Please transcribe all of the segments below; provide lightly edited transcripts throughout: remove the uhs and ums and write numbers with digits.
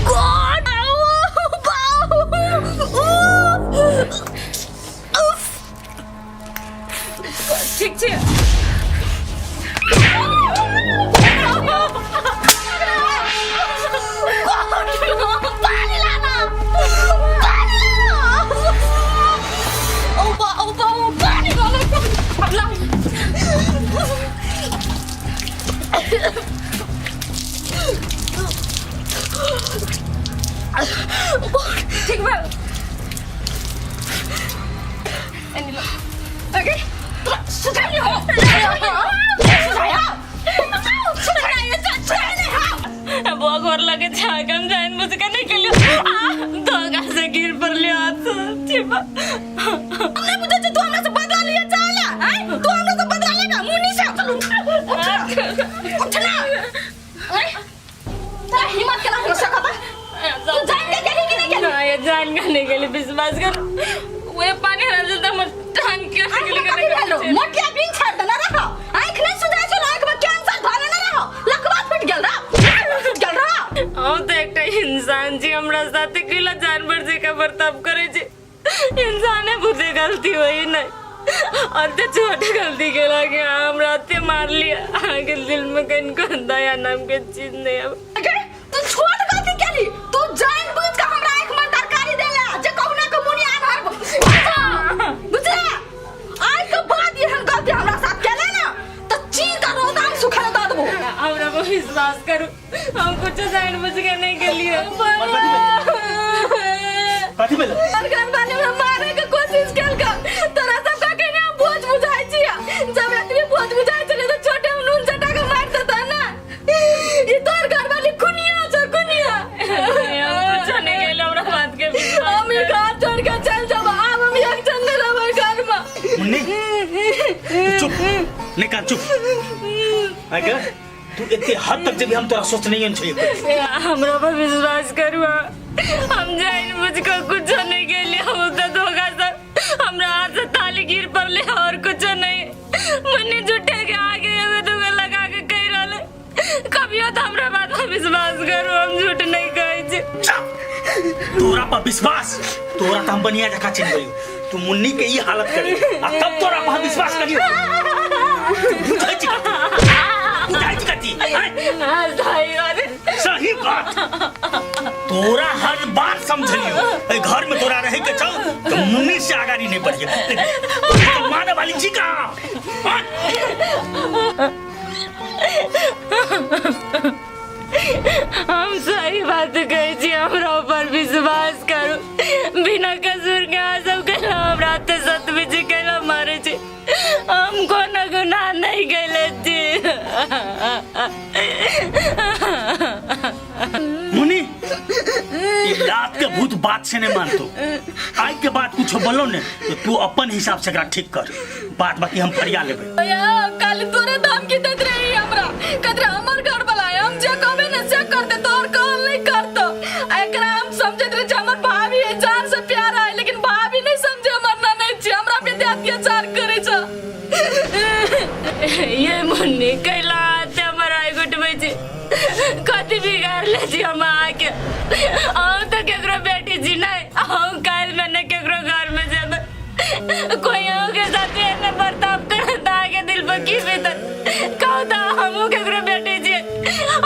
God ठीक छै पानी लाना पानी लाना ओ बा ओ बा ओ पानी लाना ठीक बा एनी लो अरे तोरा सुझाइ नहि हो सुझाइ सुझाइ नहि हो बुआ घर लगे छागम जान बुझ के नहीं गेलियो धोखा से गिर पड़लियो हाथ से ठीक बा हम नहीं बुझै छी तू हमरा से बदला लिए चाहला आँय तू हमरा से बदला लेगा मुन्नी से चल उठ उठ ना आँय तोरा हिम्मत केना हो सकत तू जान के गेली कि नहीं गेली ना ये जान के नहीं गेली विश्वास कर वे पानी हरा जलता हमर टांग के आँख में कथी भेलो मोटिया बिन छाड़ देना रहो आँख नहीं सुझाइ छलो आँख में कैंसर धरे ना रहो लकवा फूट गेल रहा फूट गेल रहा हम तो एकटा इंसान छी हमरा साथे कैला जानवर जकाँ बर्ताव करै छी इंसाने बुझे गलती होई नहीं और ते छोट गलती केला के अहाँ हमरा एते मारलियै अहाँके दिल में कनिको दया नाम के चीज नहीं अब अगे तू छोट गलती केली तू जान बुझ के हमरा आँख में तरकारी देला जे कहुना के मुनि आधार बुझला आइ के बाद एहन गलती हमरा साथ केले ना त चीर के रौदा में सुखा दऽ देबो हमरा पर विश्वास करू हम कुछ जान बुझ के नहीं केलियै कथी भेलै घर वाले हमरा मारे के कोशिश केलका तोरा सब का कहने हम बोझ बुझाइ छिया जब एतबी बोझ बुझाइ छलै त छोटे में नून चटा के मार देता ना ई तोर घर वाली खुनिया छ खुनिया हम कुछ नहीं केलियै हमरा बात के विश्वास हम ई घर छोड़ के चल जाब आब हम एक जन नहीं रहबै घर में मुन्नी तू चुप निकाल चुप आगे तू एते हद तक जेबी हम तोरा सोच नहीं छलियै हमरा पर विश्वास करू अहाँ। हम जान बुझ के कुछ नहीं केलियै हम तो धोखा से हमरा हाथ से थाली गिर पड़ले और कुछ नहीं मन्नी झूठे के आगे एगो दूगो लगा के कह रहले कभियो तो हमरा बात पर विश्वास करू हम झूठ नहीं कहै छी तोरा पर विश्वास तोरा तो हम बढ़िया जगह चिन्ह गइयो तू मुन्नी के ई हालत करी आ तब तोरा पर हम विश्वास करियो बुझै छी कथी बुझै छी कथी आँय? हाँ, सही बात है। सही बात तोरा हर बात समझलियो ए घर में तोरा रहे के छौ तो मुन्नी से आगाड़ी नहीं बढ़िए तू तो माने वाली छी का हम सही बात कहै छी हमरा ऊपर विश्वास करू बिना कसूर के अहाँ सब कैला हमरा ते सत बिजी कैला मारे छी हम कोनो गुनाह नहीं कैले छी मुन्नी ये रात के भूत बात से नहीं मानतो आई के बाद कुछ बोलो ने तो तू अपन हिसाब से एकरा ठीक कर बात बाकी हम फरिया लेबै भैया कल तोरे धमकी देत रही हमरा कहत रहे हमर घर वाला है हम जे कहबे ने से करते तोर कहल नहीं करतो आ एकरा हम समझत रहे जे हमर भाभी है जान से प्यारा है लेकिन भाभी नहीं समझे हमर ना नहीं छी हमरा पे अत्याचार करे छ ये मुन्नी कैला हाथ हमर आइ घुटबै छी कथी बिगाड़ ले छी हम अहाँके अहूँ तऽ केकरो बेटी छी नहि अहूँ काल्हि में ने केकरो घर में जेबै कोई अहूँ के साथ एहने बर्ताव करत अहाँके दिल पर की बीतत कहू तऽ हमहूँ केकरो बेटी छी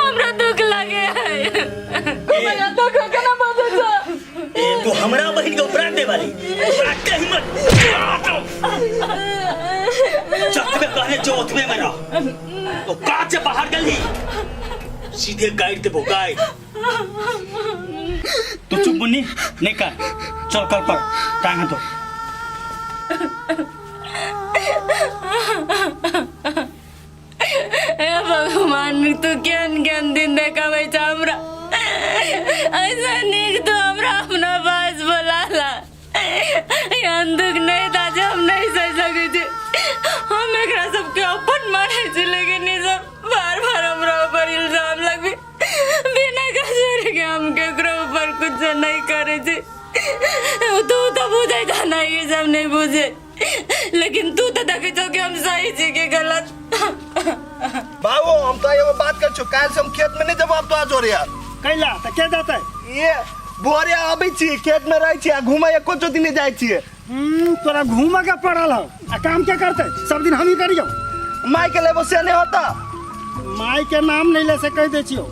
हमरा दुख लागे है भैया तो केना बजै छ ए तू हमरा बहिन के उपराग दे वाली उपराग के हिम्मत जतबे कहने जो ओतबे में रह ओ काज से बाहर गेली सीधे गाइड देबो गाइड तू चुप मुन्नी नहीं कर चल कल पर टांग दो हे भगवान तू केहन केहन दिन देखाबै छ हमरा ऐसा नीक तू हमरा अपना पास बोला ला एहन दुख नहीं था जे हम नहीं सह सकै छी हम एकरा सबके अपन मानै छी लेकिन ई सब बार बार हमरा ऊपर इल्जाम लगबे बिना कसूर के हम केकरो ऊपर कुछ नहीं करे छी तू तो बुझे था ना ये सब नहीं बुझे लेकिन तू तो देखे छो कि हम सही छी कि गलत बाबू हम तो एगो बात कर छो काल से हम खेत में नहीं जब तो जोरे यार कैला तऽ के जेतै? ये भोरे आबै छी, खेत में रहै छी आ घूमे एको चोटी नहि जाइ छियै। तोरा घूमऽ के पड़ल हौ आ काम के करतै? सब दिन हमही करियौ। माय के लेबो से नहि होता। माय के नाम नहीं ले से कह दै छियौ,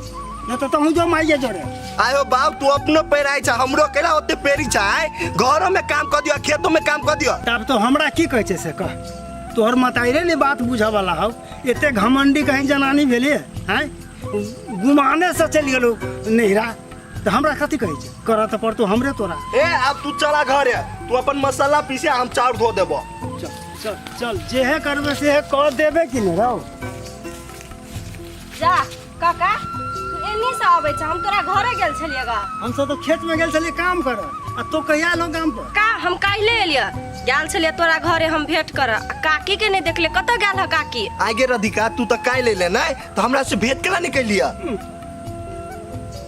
नहीं तो तहूँ जो माइये जोड़े। आयो बाप, तू अपनो पेराइ छ, हमरो केला ओते पेरी छ? आय घरो में काम कर दियो, खेतो में काम कर दियो। तब तो हमरा की कहै छै से कह। तोहर मताइरे ने बात बुझऽ वाला हौ। एते घमंडी कहीं जनानी भेलिए हैं, गुमाने से चलि गेलौ नैहरा, तऽ हमरा कथी कहै छै? करऽ तऽ पड़तौ हमरे तोरा। ए आब तू चला घरे, तू अपन मसाला पीसे, हम चाउर धो देबो। चल चल चल, जेहे करबे सेहे कऽ देबे कि नहि रौ। जा काका, तू एनी से आबै छ, हम तोरा घरे गेल छलियै गा। हम सब तऽ खेत में गेल छलियै काम करऽ, आ तो कहिया एलौ गाम पर? का हम काल्हि एलियै, गेल छलियै तोरा घरे हम भेंट करऽ, आ काकी के नहि देखलियै, कतऽ गेल ह काकी? आगे राधिका, तू तऽ काल्हि एले नहि तऽ हमरा से भेंट केला नहि कैलियै?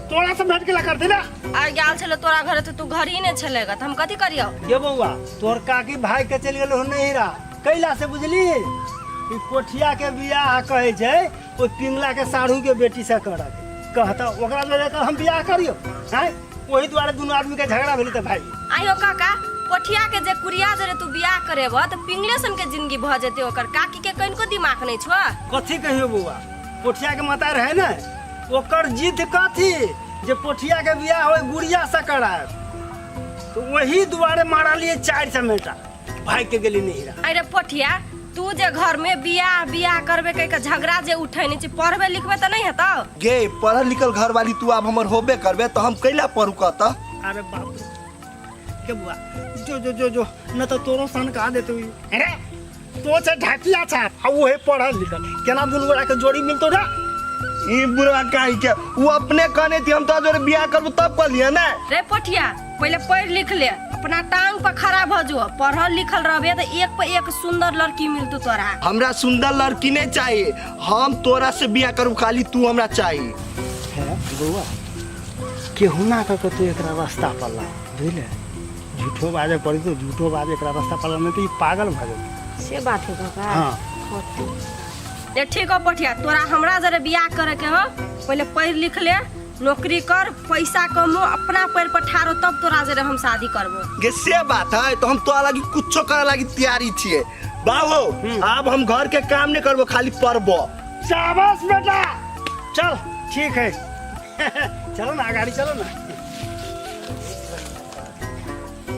तोरा से भेंट केला करते ना? आ गेल छलै तोरा घरे तऽ तू घर ही नहि छलै गा, तऽ हम कथी करियौ? ये बौआ, तोहर काकी भाई के चलि गेल हो नैहरा, कैला से बुझली? ई कोठिया के बियाह कहै छै ओहि पिंगला के साढ़ू के बेटी से करत कहता, ओकरा जोरे हम बियाह करियो हैं, ओही दुआरे दुनू आदमी के झगड़ा भेलै तऽ भाई। आइयो काका, कोठिया के जे कुरिया जरे तू बियाह करेब तऽ पिंगले सन के जिंदगी भऽ जेतै, ओकर काकी के कनिको दिमाग नहि छौ। कथी कहियो बौआ, पोठिया के माता रहे ने, ओकर जिद कथी जे पोठिया के बियाह ओहि गुड़िया से करायब, तो वही दुआरे मारलिए 4 चमेटा, भाग के गेली नैहरा। अरे पोठिया, तू जे घर में बियाह बियाह करबे कह के झगड़ा जे उठेने छी, पढ़बे लिखबे तऽ नहि हेतौ? गे पढ़ल लिखल घर वाली तू आब हमर होबे करबे तऽ हम कैला पढ़ू कहता? अरे बाप रे के बुआ, जो जो जो जो न तो तोरो सन कहा देते हुई। अरे तो से ढाकिया छाप आ उहे पढ़ल लिखल केना दुनू गोरा के जोड़ी मिलतो रे? ई बुढ़वा काहे के वो अपने कहने थी हम तो जोरे बियाह करबो तब कहलिए ना। रे पोठिया, पहिले पढ़ लिख ले, अपना टांग पर खड़ा भ जो, पढ़ल लिखल रहबे तऽ एक पर एक सुंदर लड़की मिलतौ तोरा। हमरा सुंदर लड़की नहीं चाहिए, हम तोरा से बियाह करबो, खाली तू हमरा चाहिए। है बौआ, केहुना कऽ के तू एकरा रास्ता पर ला, बुझले? झूठो बाजे पड़ी तो झूठो बाजे, एकरा रास्ता पर ला, नहीं तो ई पागल भऽ जेतै। से बात है काका? हाँ। ले ठीक हो पोठिया, तोरा हमरा जरे बियाह करे के हो, पहिले पढ़ लिख ले, नौकरी कर, पैसा कमो, अपना पैर पर ठाड़ो, तब तोरा जरे हम शादी करबो। गे से बात है तो हम तोरा लागी कुछो करे लागी तैयारी छिए बाबू। अब हम घर के काम नहीं करबो, खाली पढ़बो। शाबाश बेटा, चल ठीक है, चलो ना गाड़ी, चलो ना,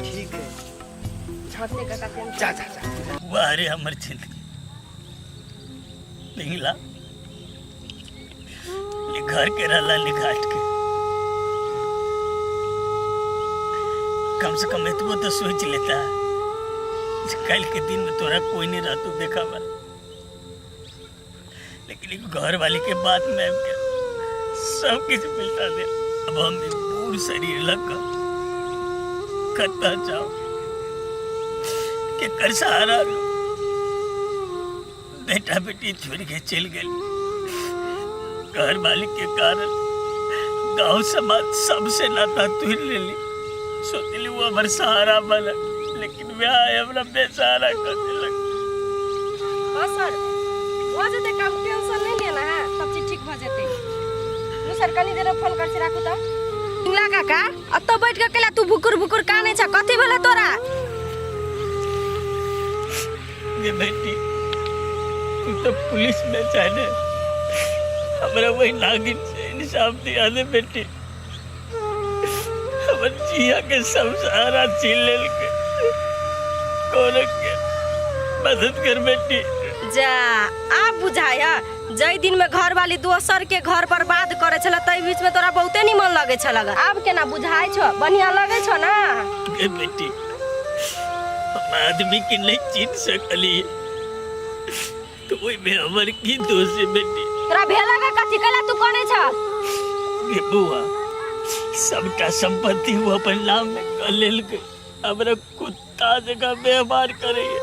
ठीक है। झटने काका टेंशन। जा जा जा। वाह रे हमर जिंदगी, पिंगला ये घर के रहला निघाट के कम से कम एतबो तो सोच लेता जे कल के दिन में तोरा कोई नहीं रहतो देखा वाला, लेकिन एक घर वाली के बात में आबि के सब किछु मिलता दे। अब हम ई बूढ़ शरीर लग कऽ कतऽ जाउ, केकर सहारा लू? बेटा बेटी छोड़ के चल गेल घर वाली के कारण, गांव समाज सबसे नाता तोड़ लेली। सोचली वो हमर सहारा बनल, लेकिन वह हमरा बेसहारा कर देलक। हाँ सर, भऽ जेतै काम, टेंशन नहीं लेना है, सब चीज ठीक भऽ जेतै। नु सर, कनी देर फोन कर छी, राखू तऽ। पिंगला काका, अतऽ बैठ के केला तू भुकुर भुकुर कानै छ, कथी भेलै तोरा? गे बेटी, तू तो पुलिस में चाहे हमरा वही नागिन से इंसाफ दिया दे बेटी। हमर जिया के सब सहारा छीन लेलकै, कोनो के मदद कर बेटी। जा आब बुझाय, जै दिन में घर वाली दोसर के घर बर्बाद करे छला तै बीच में तोरा बहुते निमन लगे छला, आब केना बुझाय छौ, बढ़िया लगे छौ ना? गे बेटी, हम आदमी के नहीं चिन्ह सकली तो ओहि में हमर की दोष है बेटी? तोरा भेल गे कथी, कैला तू करै छ? गे बौआ, सबटा संपत्ति वो अपन नाम में कर लेलकै, हमरा कुत्ता जकाँ व्यवहार करैया,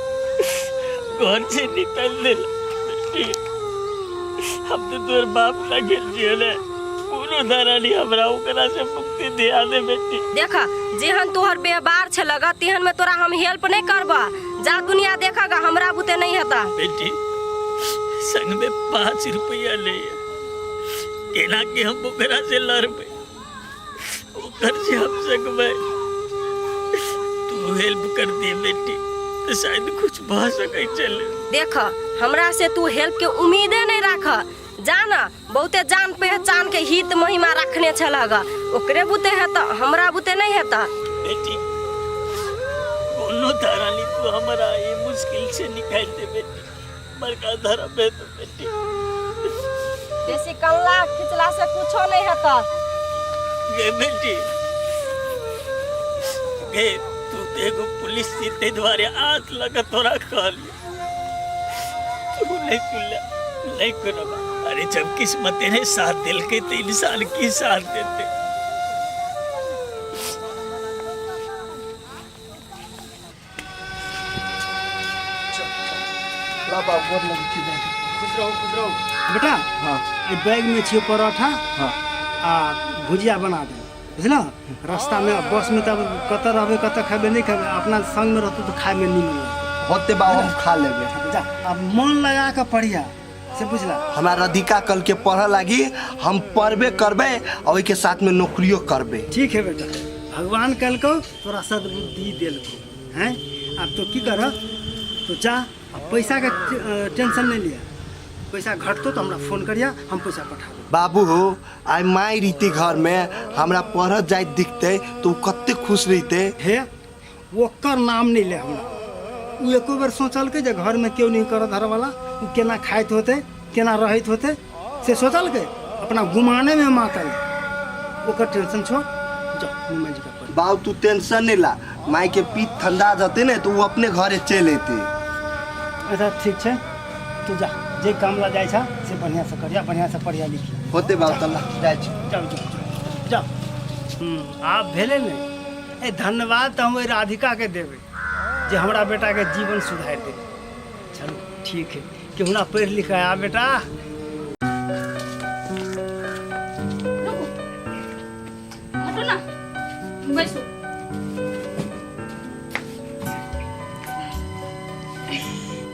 घर से निकालि देलक। बेटी, हम तो तोर बाप लग गेल छियै ने, कोनो दारा नहीं, हमरा ओकरा से मुक्ति दिया दे बेटी। देख, जेहन तोहर व्यवहार छलग तेहन में तोरा हम हेल्प नहीं करब, जा दुनिया देखगा, हमरा बुते नहीं हेता। बेटी, संग में 5 रुपया ले, केना के हम ओकरा से लड़बै? ओकर जे हम सकबै तू हेल्प कर दे बेटी तो शायद कुछ भऽ सकै छलै। देख, हमरा से तू हेल्प के उम्मीदे नहीं राख। जान बहुते जान पहचान के हित महिमा रखने छल ग, ओकरे बुते हेत, हमरा बुते नहीं हेत। बेटी कोनो धारा नहीं, तू हमारा ये मुश्किल से निकाल दे बेटी, बड़का धारा पे तो बेटी। बेसी कल्ला खिंचला से कुछो नहीं हेत। गे बेटी गे, तू तो एगो पुलिस छी, ताहि दुआरे हाथ लगा तोरा कहलियो, तू नहीं सुनला, नहीं कोनो बात। अरे जब किस्मत ने साथ दिलके तो इंसान की साथ देते। ला बाबू, गोर लगै छी बेटी। खुश रहू, खुश रहू बेटा। हाँ। एहि बैग में छियो परोठा। हाँ। आ भुजिया बना दे, बुझल? रास्ता में बस में तब कतऽ रहबै, कतऽ खेबै नहीं खेबै, अपना संग में रहतौ तऽ खाय में नीमन लगतौ। होते बाबू, हम खा लेबै। जा, अब मन लगा कऽ पढ़िया से, बुझला? हमरा राधिका कल के पढ़ऽ लागी, हम पढ़बे करबै आ ओहिके साथ में नौकरियो करबै। ठीक है बेटा, भगवान कलको तोरा सद्बुद्धि देलको हैं। अब तो की कर, तो जा, अब पैसा के टेंशन नहीं लिया, पैसा घटतो तो हमरा फोन करिया, हम पैसा पठा देब। बाबू हो, आइ माय रहिते घर में, हमरा पढ़त जाइत दिखते तो उ कते खुश रहिते। हे, ओकर नाम नहीं ले हमरा। उ एको बेर सोचलकै जे घर में केओ नहीं करत धरवाला, उ केना खाइत होते, केना रहैत होते, से सोचलकै? अपना गुमाने में मातल। ओकर टेंशन छोड़, जाओ निमन जी का पढ़। बाबू तू टेंशन नहीं ला, माय के पीठ ठंडा जते ने तो उ अपने घरे चलि एते। अच्छा ठीक छै, तू जा, जे काम ला जाइ छा से बढ़िया से करिया, बढ़िया से पढ़िया लिखिया। होते बाबू, तल्ला जाइ छी। जाओ जाओ जाओ जाओ। आब भेलै ने। ए धन्यवाद तऽ हम ओहि राधिका के देबै जे हमरा बेटा के जीवन सुधारि देलै। चलू ठीक है, केहुना पढ़ि लिख आ बेटा। रुकू, हटू ना, बैसू।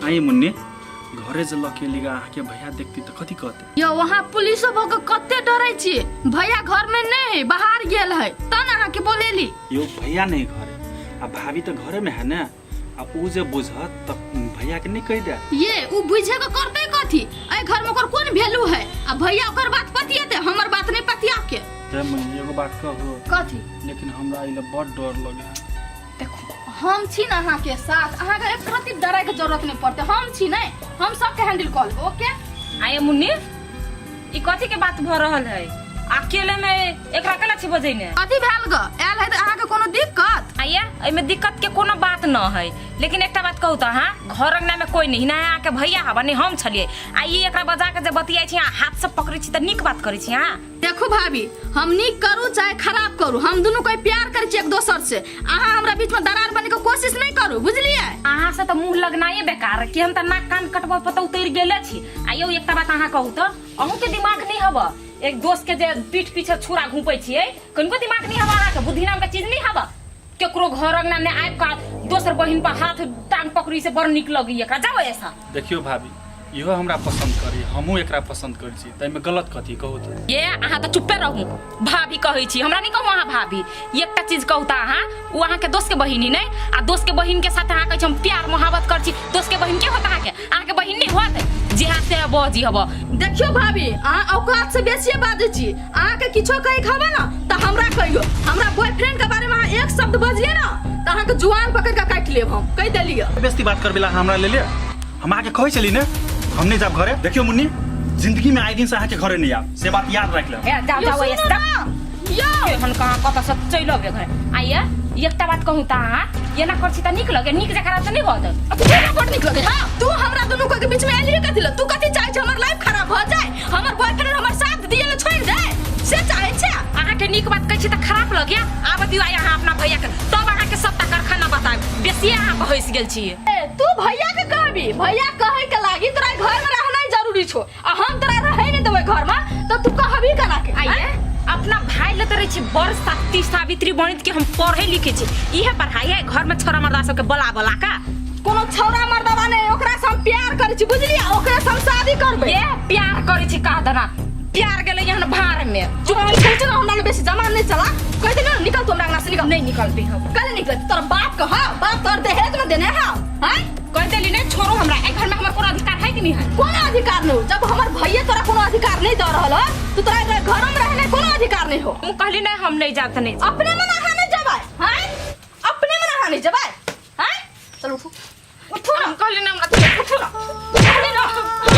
आई मुन्नी, घरे जे लके लिगा अहाँके भैया देखती तऽ कथी कहते? यो वहाँ पुलिसो भऽ के कते डरै छी। भैया घर में नहीं है, बाहर गेल है, तब ना अहाँके बोलेली। यो भैया नहीं घरे आ भाभी तऽ घरे में है ने, आ उ जे बुझत तऽ भैया के नहीं कहि दे। ये उ बुझे के करते कथी? एहि घर में ओकर कोन वैल्यू है? आ भैया ओकर बात पतियेते, हमर बात नहीं पतिया के। ते मुन्नी, एगो बात कहू? कथी? लेकिन हमरा ई लए बड़ डर लगे है। देखो, हम छी ना अहाँके साथ, अहाँके एक रत्ती डराय के जरूरत नहीं पड़ते। हम छी नहीं, हम सबके हैंडल कऽ लेबै। ओके। आये मुन्नी, ई कथी के बात भऽ रहल है? अकेले में एकरा केना छी बजैने? कथी भेल ग? आयल है तऽ अहाँके कोनो दिक्कत? आये, एहिमे दिक्कत के कोनो बात न है, लेकिन एकटा बात कहू तऽ अहाँ घर अंगना में कोई नहीं ना, अहाँके भैया हवा नहीं, हम छलियै। आ ई एकरा बजा के जे बतियाइ छी, अहाँ हाथ से पकड़ै छी तऽ नीक बात करै छी अहाँ? देखू भाभी, हम नीक करू चाहे खराब करू, हम दुनू कोई प्यार करै छी एक दोसर से। अहाँ हमरा बीच में दरार बने के कोशिश नहीं करू, बुझलियै? अहाँ से तऽ मुंह लगनाइए बेकार कि हम तऽ नाक कान कटबऽ पर तऽ उतरि गेले छी। आ यौ, एकटा बात अहाँ कहू तऽ, अहूँ के दिमाग नहीं हब? एक दोस्त के जे पीठ पीछे छुरा घूपै छियै, कनिको दिमाग नहीं हब अहाँके? बुद्धि नाम के चीज नहीं हब? केकरो घर अंगना में आबि कऽ दोसर बहिन पर हाथ टांग पकड़ी से बड़ नीक लगैया एकरा। जाओ ऐसा। देखियौ भाभी, इहो हमरा पसंद करी, हमहूँ एकरा पसंद करै छी, ताहिमे गलत कथी कहू तऽ? ये अहाँ तऽ चुप्पे रहू। भाभी कहै छी हमरा, नहीं कहू अहाँ भाभी। एकटा चीज कहू तऽ अहाँ, ओ अहाँके दोस्त के बहिनी नहीं? आ दोस्त के बहिन के साथ अहाँ कहै छी हम प्यार मोहब्बत करै छी, दोस्त के बहिन के होत अहाँके? अहाँके बहिन नहीं होत? जे हाथ से बजी हब। देखियौ भाभी, अहाँ औकात से बेसिए बाजै छी। अहाँके किछो कहै के हबे ना तऽ हमरा कहियौ। हमरा बॉयफ्रेंड के बारे में अहाँ एक शब्द बजलियै ना तऽ अहाँके जुआन पकड़ के काटि लेब, हम कहि देलियै। बेस्ती बात करबेला हमरा ले ले। हम अहाँके कहै छली ने, हम नहीं जाब घरे। देखियौ मुन्नी, जिंदगी में आइ दिन से अहाँके घरे नहीं आब, से बात याद राखि लेब। ए जाओ यौ, जाओ। सुनू ऐसा ना, यौ। हम कहाँ कतऽ से चलि अबै घर। आइए, एकटा बात कहू तऽ अहाँ एना करै छी तऽ नीक लगे? नीक जकाँ तऽ नहि होत? आ तू हमरा बड़ नीक लगे? हाँ, तू हमरा दुनू के बीच में एलियै कथी ले? तू कथी चाहै छै? हमर लाइफ खराब भऽ जाय, हमर बॉयफ्रेंड हमर साथ दिए ले छोड़ि दे, से चाहै छै? अहाँके नीक बात कहै छी तऽ खराब लगे? आब दियौ आइ अहाँ अपना भैया के, तब अहाँके सबटा कारखाना बतायब। बेसिए अहाँ बहसि गेल छियै। ए, तू भैया के कहबी? भैया कहे के लागी तोरा घर में रहना जरूरी छो, आ हम तोरा रहे नहीं देबै घर में तो तू कहबी केना के? आइए, अपना भाई ले तऽ रहै छी बड़ सती सावित्री बनित कि हम पढ़ै लिखै छी। इहे पढ़ाई है घर में छोरा मर्दा सबके बोला बोला का? कोनो छौरा मर्दवा नहीं, ओकरा से हम प्यार करै छी, बुझलियै? ओकरे से हम शादी करबै। ये प्यार करै छी कह देना। प्यार गेलै यहाँ भार में। चुप, हम कहै छी ना, हमरा लग बेसी जमान नहीं चला। कह दे ना, निकल तू हमरा अंगना से, निकल। नहीं निकलबे हम। कल निकल तोर बाप के, हां बाप तोर दहेज में देने हां हैं। कह देली नहीं, छोड़ो हमरा, एहि घर में हमर कोनो अधिकार है कि नहीं है? कोनो अधिकार नहीं हो। जब हमर भैया तोरा कोनो अधिकार नहीं दे रहल हो, तो तोरा घर में रहने कोनो अधिकार नहीं हो। हम कहली नहीं, हम नहीं जात, नहीं जात। अपने मना हां नहीं जबाय, हैं? अपने मना हां नहीं जबाय, हैं? चल उठो, उठो ना। हम कहली ना हमरा, चलो उठो ना, कहली ना,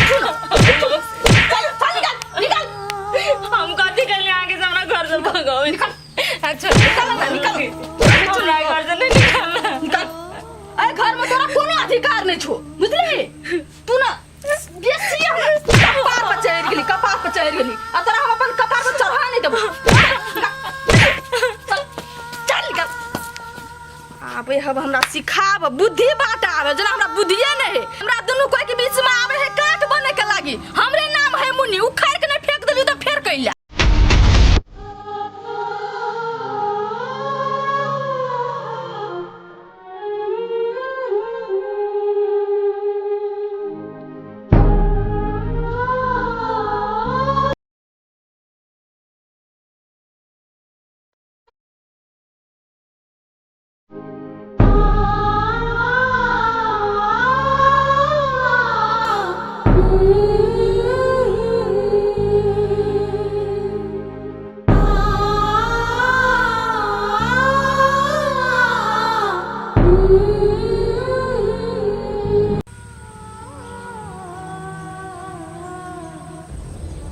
उठो ना, उठो। चल चल, निकल निकल। हम कथी कहली आगे से हमरा घर से भगाओ। निकल। अच्छा। निकल ना, निकल। हमरा घर से नहीं निकलना। निकल। अरे घर में तोरा कोनो अधिकार नहीं छो, बुझली? तू ना बेसी हम कपार पर चढ़ गेली, कपार पर चढ़ गेली, आ तोरा हम अपन कपार पर चढ़ा नहीं देबो। चल चल, निकल। आबे हब हमरा सिखाब बुद्धि बाट आबे, जेना हमरा बुद्धिए नहीं है। हमरा दुनू कोई के बीच में आबे है काट बने के लागी। हमरे नाम है मुन्नी, उखाड़ के नहीं फेंक देली तो फेर कैला।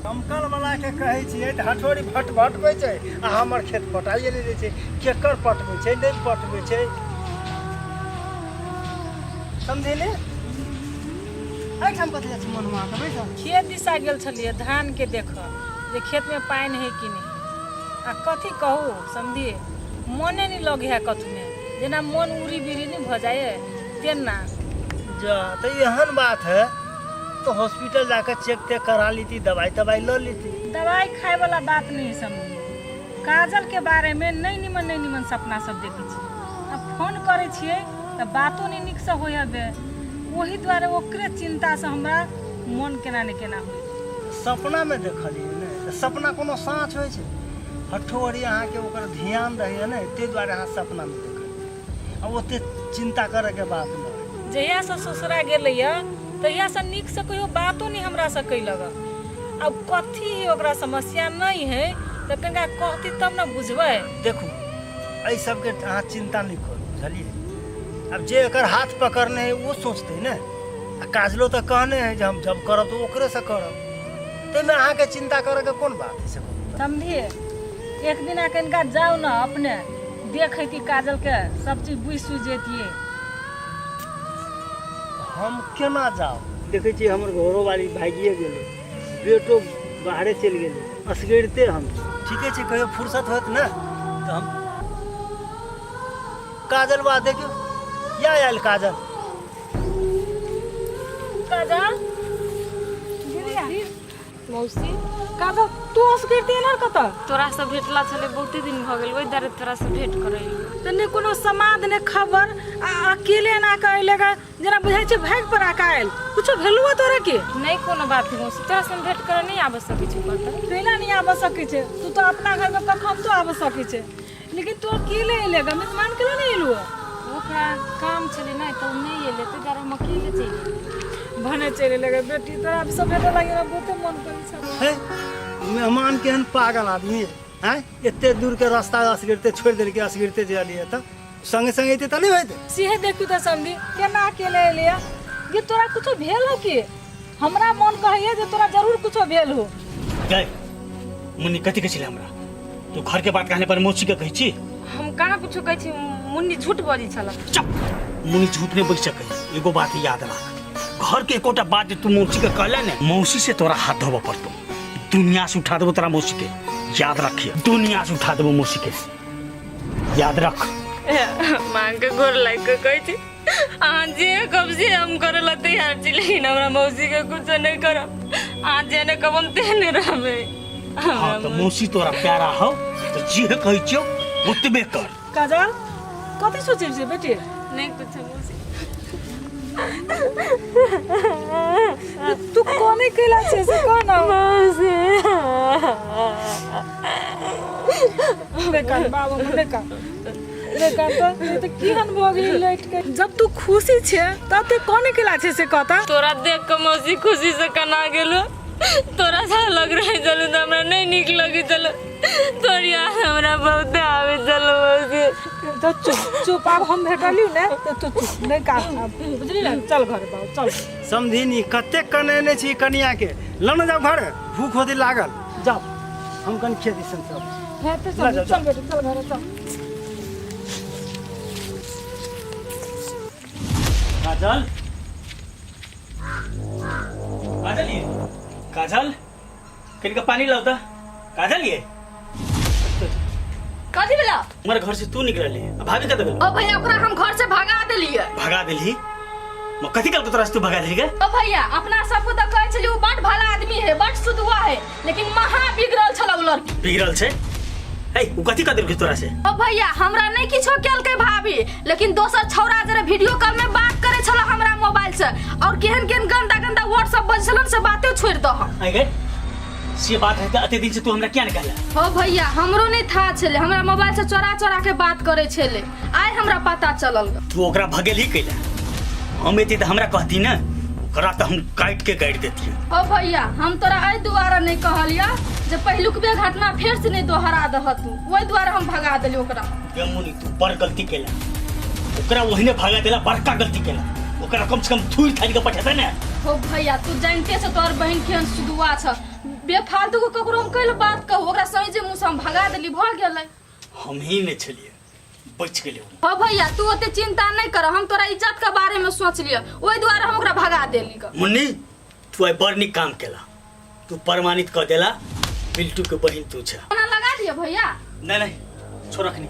दमकल वाला के कहै छियै तऽ हथौड़ी भट भटबै छै आ हमर खेत पटाइए नहि दै छै। केकर पटबै छै, नहि पटबै छै, समझेली? एहिठाम कथी जाइ छी मनुआ के बैसल? खेत दिशा गेल छलियै धानके देखऽ जे खेतमे पानि है कि नहि। आ कथी कहू समझी, मोने नहि लगे है कथूमे, जेना मोन उड़ी बिड़ी नहि भऽ जाए तेना। जा तऽ एहन बात है तो हॉस्पिटल जाकर चेक तेक करा लीती, दवाई तवाई ल लीती। दवाई खाए वाला बात नहीं है समझी, काजल के बारे में नहीं निमन नहीं निमन सपना सब देखै छी। आ फोन करै छियै तऽ बातो नहि नीकसँ होइ हबे, ओही दुआरे ओकरे चिन्तासँ हमरा मोन केना ने केना होइ। सपना में देखलियै ने, तऽ सपना कोनो साँच होइ छै? हठोहरी अहाँके ओकर ध्यान रहैए ने, ताहि दुआरे अहाँ सपना में देखलियै। आ ओते चिन्ता करैके बात नहि। जहियासँ ससुरा गेलैए तहियासँ नीकसँ कहियो बातो नहि हमरासँ कैलक। आब कथी है ओकरा समस्या नहि है तऽ कनिका कहती तब ने बुझबै। देखू, एहि सबके अहाँ चिन्ता नहि करू, बुझलियै? आब जे एकर हाथ पकड़ने है ओ सोचतै ने। आ काजलो तऽ कहने है जे हम जब करब तऽ ओकरेसँ करब, ताहिमे अहाँके चिन्ता करैके कोन बात है से कहू। समझिए, एक दिना कनिका जाउ ने अपने देखैती काजलके, सब चीज बुझि सुझि जैतियै। हम केना जाउ? देखै छियै हमर घरोवाली भागिए गेलै, बेटो बाहरे चलि गेलै, असगरिते हम छी। ठीके छै, कहियो फुर्सत होत ने तऽ हम काजल बा देखियौ या आयल काजल। काजल मौसी। काजल, तू असगरिते एना कतऽ? तोरा से भेटला छलै बहुते दिन भऽ गेल, ओहि दुआरे तोरा से भेंट करै एलियौ। तऽ नहि कोनो समाद नहि खबर, आ अकेले एना कऽ अयले गे, जेना बुझाइ छै भागि पर आके आयल। कुछो भेलौ हँ तोरा के? नहि कोनो बात है मौसी, तोरा से हम भेंट करऽ नहि आबऽ सकै छी कतऽ। कैला नहि आबऽ सकै छै? तू तऽ अपना घरमे कखन तो आबऽ सकै छै, लेकिन तू अकेले अयले गे, मेहमान केना नहि एलौ हँ? ओकरा काम छलै नहि तऽ ओ नहि एलै, ताहि दुआरे हम अकेले चलि एलियै। भने चलि एलै गे बेटी, तोरा सब भेटऽ लागि हमरा बहुते मन करै छल। हे मेहमान केहन पागल आदमी है, हैं? एते दूर के रास्ता असगरिते छोड़ि देलकै, असगरिते जे एलियै तऽ संगे संगे एते तऽ नहि होइतै। सेहे देखियौ तऽ समधी, केना अकेले एलै गे, तोरा कुछो भेल हो की? हमरा मन कहैया जे तोरा जरूर कुछो भेल हो। गए मुन्नी, कथी कहै छलै हमरा? तू घर के बात कहने पर मौसी के कहै छी? हम कहाँ कुछो कहै छी, मुन्नी झूठ बजै छल। चुप, मुन्नी झूठ नहीं बज सकै। एगो बात याद राख, घर के एकोटा बात जे तू मौसी के कहले ने, मौसी से तोरा हाथ धोबऽ पड़तो। दुनिया से उठा देबो तोरा मौसी के, याद रखिए, दुनिया से उठा देबो मौसी के, याद रख। माँ के गोर लागि के कहै छी, अहाँ जे कहब से हम करे ला तैयार छी, लेकिन हमरा मौसी के कुछो नहीं करब। अहाँ जेने कहब हम तेहने रहबै। हाँ तो मौसी तोरा प्यारा हो तो जे कहै छियौ ओतबे कर। काजल, कथी सोचै छै बेटी? नहीं कुछो मौसी। तू कोने कैला छै से कह ना मौसी नहीं कान बाबू नहीं कान नहीं कान तो तो केहन भऽ गेली लैट के जब तू खुशी छे तब ते कोने कैला छै से कहता तोरा देख के मौसी खुशी से कना गेलो तोरा सा लग रहे चलू तो हमरा नहीं निक लगे चलो तोर याद हमरा बहुत आवे चलो मौसी तो चुप चुप आब हम भेटलियौ ने तो तू चुप नहीं कान आब बुझली ने चल घर बाबू चल समधिनी कतेक कनेने छी कनिया के लऽ ने जाउ घर भूख होती लागल जाउ हम कनि खेत दिसन सब हेतै लऽ जाउ, चल चल बेटी चल घर चल काजल काजल ये काजल कनिका पानी लाओ ता काजल ये कथी भेला हमारे घर से तू निकलली आ भाभी कतऽ गेल ओ भैया ओकरा हम घर से भगा देलियै भगा देलही म कथी कहलको तोरा से तू भगा देलही गे ओ भैया अपना सबको तऽ कहै छलियै ओ बड भला आदमी है बड सुधुआ है लेकिन महा बिगड़ल छल ओ लड़की बिगड़ल छै ए उ कथी कह देलकै तोरा से ओ भैया हमरा नहीं किछो केलकै भाभी लेकिन दोसर छौड़ा जरे वीडियो कॉल में बात करे छल हमरा मोबाइल से और केहन केहन गंदा गंदा वर्ड सब बजै छलन से बाते छोड़ दह आई गए से बात है त अते दिन से तू हमरा किया नहीं कहला हो भैया हमरो नहीं था छले हमरा मोबाइल से चोरा चोरा के बात करे छले आइ हमरा पता चलल तू ओकरा भगेलही कैला हम एती त हमरा कहती ना ओकरा त हम काट के गाड़ि देतियै ओ भैया हम तोरा एहि दुआरे नहीं कहलिया जे पहिलुकबे घटना फेर से नहीं दोहरा दह तू ओहि दुआरे हम भगा देली ओकरा गे मुनि तू बड़ गलती कैला ओकरा ओहिने भगा देला बड़का गलती कैला ओकरा कम से कम थूर थाल के पठेता ने हो भैया तू जानते छ तोहर बहिन केहन सुदुआ छ बेफालतू के ककरो हम कैल बात कहू ओकरा सही जे मुँह से हम भगा देली भऽ गेलै हम ही नहीं छलिए बच गेलियै हो भैया तू ओते चिंता नहीं कर हम तोरा इज्जत के बारे में सोच लिय ओहि दुआरे हम ओकरा भगा देली ग मुन्नी तू आइ बड़ नीक काम केला तू प्रमाणित कऽ देला बिल्टू के बहिन तू छ खाना लगा दियो भैया नहीं नहीं छोड़ रखनी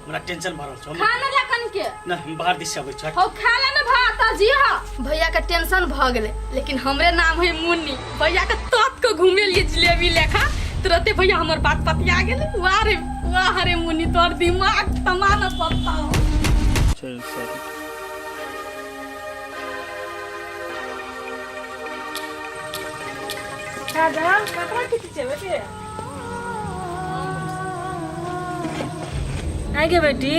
हमरा टेंशन भरल छौ खाना ला कन के नहीं हम बाहर दिस से अबै छी हो खा ले ने भात जी हाँ भैया के टेंशन भ गेलै लेकिन हमरे नाम है मुन्नी भैया के तत के घूमे लिए जिलेबी लेखा तुरते भैया हमर बात पतिया गेलै वाह रे वाह रे मुन्नी तोर दिमाग थमा न पत्ता हो चल सॉरी काजल ककरा खींचै छै बेटी आइ गे बेटी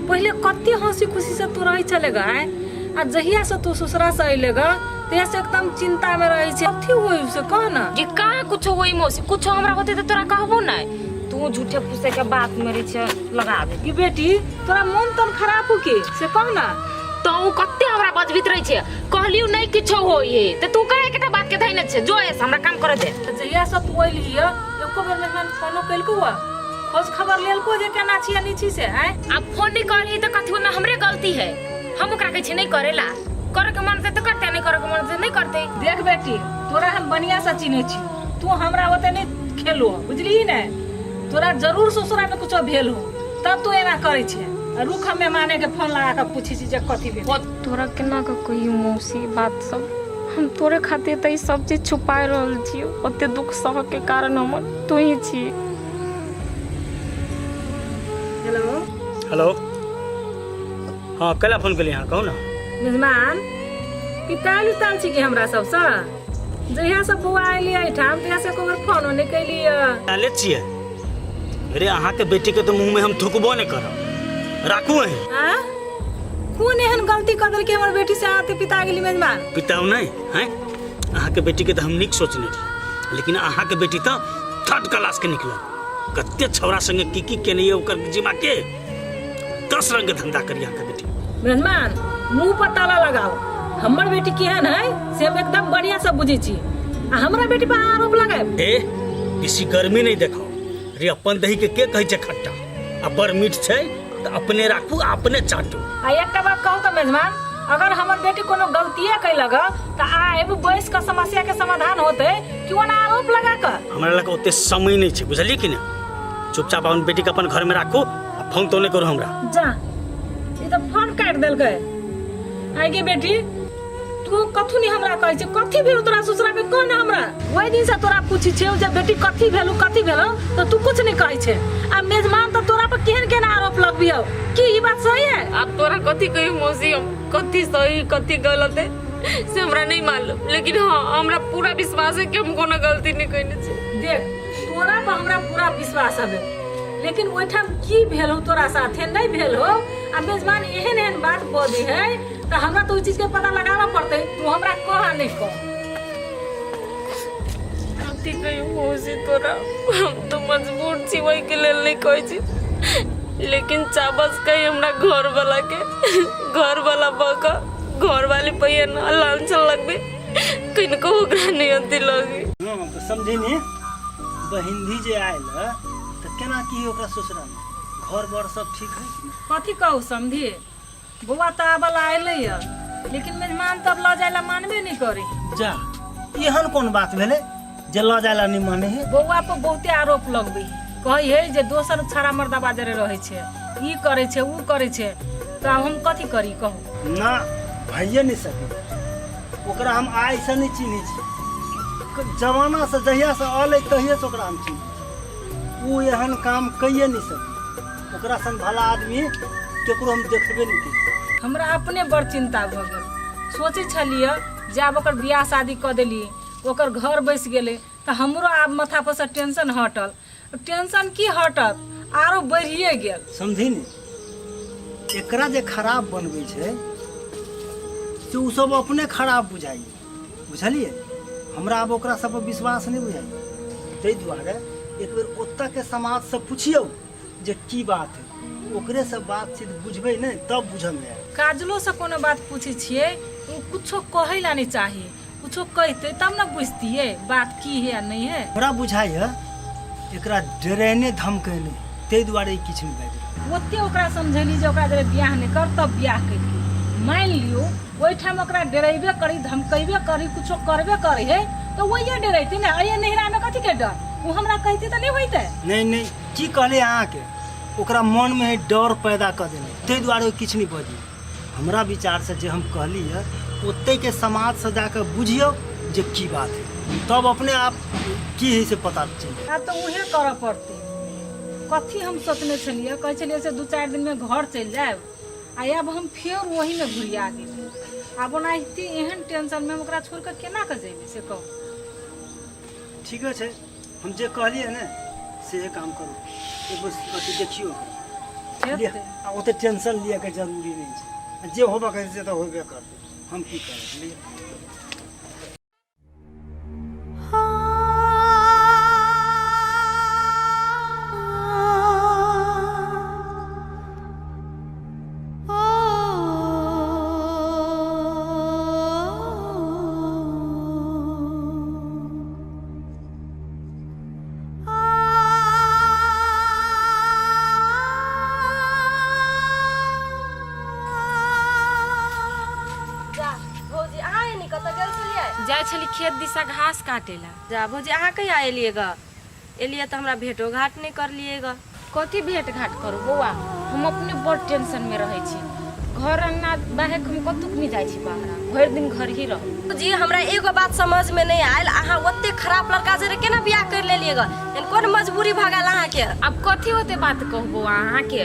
पहिले कते हंसी खुशी से तू रहै छले ग आइ आ जहिया से तू ससुरा से अइले ग तहिया से एकदम चिंता में रहै छै कथी होई से कह ना ये कहाँ कुछ होई मौसी कुछ हमरा होते तो तोरा कहबो नहीं तू झूठे फूसे के बात मेरे छे लगा दे कि बेटी तोरा मन तन खराब हो के से कह ना तो उ कते हमरा बजबित रहे छे कहलियो नहीं किछो होई है त तू काहे एकटा बात के धैने छे जो ऐसे हमरा काम करे दे त जहिया से तू अइली ह एको बेर मेहमान फोनो केलको हुआ खोज खबर लेलको जे केना छी आ नहीं छी से आय अब फोन नहीं करही त कथी में हमरे गलती है हम ओकरा कहै छी नहीं करेला करे के मन से त करते नहीं करे के मन से नहीं करते देख बेटी तोरा हम बढ़िया से चिन्है छी तू हमरा ओते नहीं खेलो बुझली ने तोरा जरूर ससुरा में कुछो भेल हो तब तू एना करै छे आ रुक हम मेहमाने के फोन लगा के पूछी छी जे कथी भेल तोरा केना कऽ कहियौ मौसी बात सब हम तोरे खातिर तऽ ई सब चीज छुपाए रहल छियौ ओते दुख सहऽ के कारण हमर तू ही छी हेलो हेलो हाँ कैला फोन केलियै अहाँ कहू ने मेजमान पिताल उताल छी कि हमरा सबसँ जहिया से बौआ एली एहिठाम तहिया से एको बेर फोनो नहि कैली ले छियै अरे अहाँके बेटीके तऽ मुँहमे हम थुकबो नहि करब राखू अहीं आ कोन एहन गलती कऽ देलकै हमर बेटी से आते पिता गेली मेजमान पिताउ नहि हैं अहाँके बेटीके तऽ हम नीक सोचने रही लेकिन अहाँके बेटी तऽ थर्ड क्लास के निकलल कते छौड़ा संगे की की केने यऽ ओकर जिमा के दस रंग के धंधा करी अहाँके बेटी मेहमान मुंह पर ताला लगाओ हमर बेटी केहन है से हम एकदम बढ़िया से बुझै छी आ हमरा बेटी पर अहाँ आरोप लगाएब ए बेसी गर्मी नहीं देखो रे अपन दही के के कहै छै खट्टा आ बड़ मीठ छै तऽ अपने राखू आ अपने चाटू आ एकटा बात कहू तऽ मेजमान अगर हमर बेटी कोनो गलतिये कैलक तऽ आबि बैस कऽ समस्या के समाधान होतै कि ओना आरोप लगा कऽ हमरा लग ओते समय नहीं छै बुझलियै कि नहि चुपचाप अपन बेटी के अपन घर में राखू आ फोन तो नहीं करू हमरा जा ई तऽ फोन काटि देलकै आइ गे बेटी तू कथू नहीं हमरा कहै छै कथी भेल तोरा ससुरा में कह ना हमरा ओहि दिन से तोरा पूछी छियौ जे बेटी कथी भेलौ कथी भेलौ तऽ तू कुछ नहीं कहै छै आ मेजमान तऽ तोरा पर केहन केहन आरोप लगबै बियाह की ई बात सही है? अब तोरा कथी कही मौसी, हम कथी सही कथी गलत है से हमरा नहीं मालूम, लेकिन हाँ हमरा पूरा विश्वास है कि हम कोनो गलती नहीं कइने छी। देख तोरा पर हमरा पूरा विश्वास हवे, लेकिन ओहिठाम की भेल हो तोरा साथे नहीं भेल हो आ मेजबान एहन एहन बात बजै है तऽ हमरा तऽ ओहि चीज के पता लगाबऽ पड़तै। तू हमरा कह नहीं कह। कथी कहियो मौसी तोरा, हम तो मजबूर छी ओहि के लेल नहीं कहै छी, लेकिन चाबस कही हमरा घर वाला के घर वाला बक घर वाली पहिया ना लांछन लगबे किनको ओकरा नहीं अथी लगी। हाँ, तो समझी नी बहिंदी जे आयल तऽ केना की ओकरा ससुराल में घर बर सब ठीक है कि ना? कथी कहू समझी, बौआ तऽ आबल अयलै है लेकिन मेजमान तब लऽ जाय ला मानबे नहीं करे। जा एहन कोन बात भेलै जे लऽ जाय ला नहीं माने है? बौआ पर बहुते आरोप लगबै है, कहै है जे दोसर छाड़ा मर्दाबा जरे रहै छै, ई करै छै ऊ करै छै, तऽ आब हम कथी करी कहू? ना भइए नहीं सके, ओकरा हम आइ से नहीं चिन्है छी, जमाना से जहिया से अलै तहिये से ओकरा हम चिन्है छी, ऊ एहन काम कइए नहीं सके, ओकरा सन भला आदमी केकरो हम देखबे नहीं केलियै। हमरा अपने बड़ चिंता भऽ गेल, सोचै छलियै जे आब ओकर बियाह शादी कऽ देलियै, ओकर घर बसि गेलै तऽ हमरो आब माथा पर से टेंशन हटल। टेंशन की हटत, आरो बढ़िए गेल। समझी ने एकरा जे खराब बनबै छै से उ सब अपने खराब बुझाइए, बुझलियै? हमरा आब ओकरा सब पर विश्वास नहीं बुझाइए, ताहि दुआरे एक बेर ओतऽ के समाज से पुछियौ जे की बात है, ओकरे से बातचीत बुझबै ने तब बुझऽ में आयत। काजलो से कोनो बात पूछै छियै ओ कुछो कहै ला नहीं चाही, कुछो कहते तब ने बुझतियै बात की है आ नहीं है। हमरा बुझाइए एकरा डरेने धमकेने ताहि दुआरे ई किछु नहि बाजि रहल। ओते ओकरा समझेली जे ओकरा जरे बियाह नहीं कर तब बियाह करियै, मानि लियौ ओहिठाम ओकरा डरेबे करी धमकेबे करी कुछो करबे करी है तऽ ओहिए डरेतै ने, अइए नैहरामे कथी के डर, ओ हमरा कहती तऽ नहीं होइतै। नहीं नहीं की कहले अहाँके, ओकरा मनमे है डर पैदा कऽ देने ताहि दुआरे ओ किछु नहि बजलै। हमरा विचारसँ जे हम कहली है ओतहिके समाजसँ जाकऽ बुझियौ जे की बात है, तब अपने आप की है से पता चलि जायत। आब तऽ उहे करऽ पड़तै। कथी हम सोचने छलियै, कहै छलियै से 2-4 दिनमे घर चलि जायब, आ आब हम फेर ओहीमे घुरिया गेलियै। आब ओनाहिते एहन टेंशनमे हम ओकरा छोड़ि कऽ केना कऽ जेबै से कहू? ठीके छै, हम जे कहलियै ने सेहे काम करू, एक बेर अथी देखियौ हेतै। आ ओते टेंशन लिअके जरूरी नहि छै, जे होबऽ के से तऽ होबे करतै, हम की करब लिअ। जा भौजी अहाँ एनी कतऽ गेल छलियै? जाइ छली खेत दिशा घास काटेला। जा भौजी अहाँ कहिया एलियै ग? एलियै तऽ हमरा भेंटो घाट नहि करलियै ग। कथी भेंट घाट करू बौआ, हम अपने बड़ टेंशन में रहै छी, घर अंगना बाहर हम कतहु नहीं जाइ छी, बाहर भरि दिन घर ही रहू। जी हमरा एगो बात समझ में नहीं आयल, अहाँ ओते खराब लड़का जरे केना बियाह कर लेलियै ग? एहन कोन मजबूरी भऽ गेल अहाँके? आब कथी होते बात कहू बौआ अहाँके,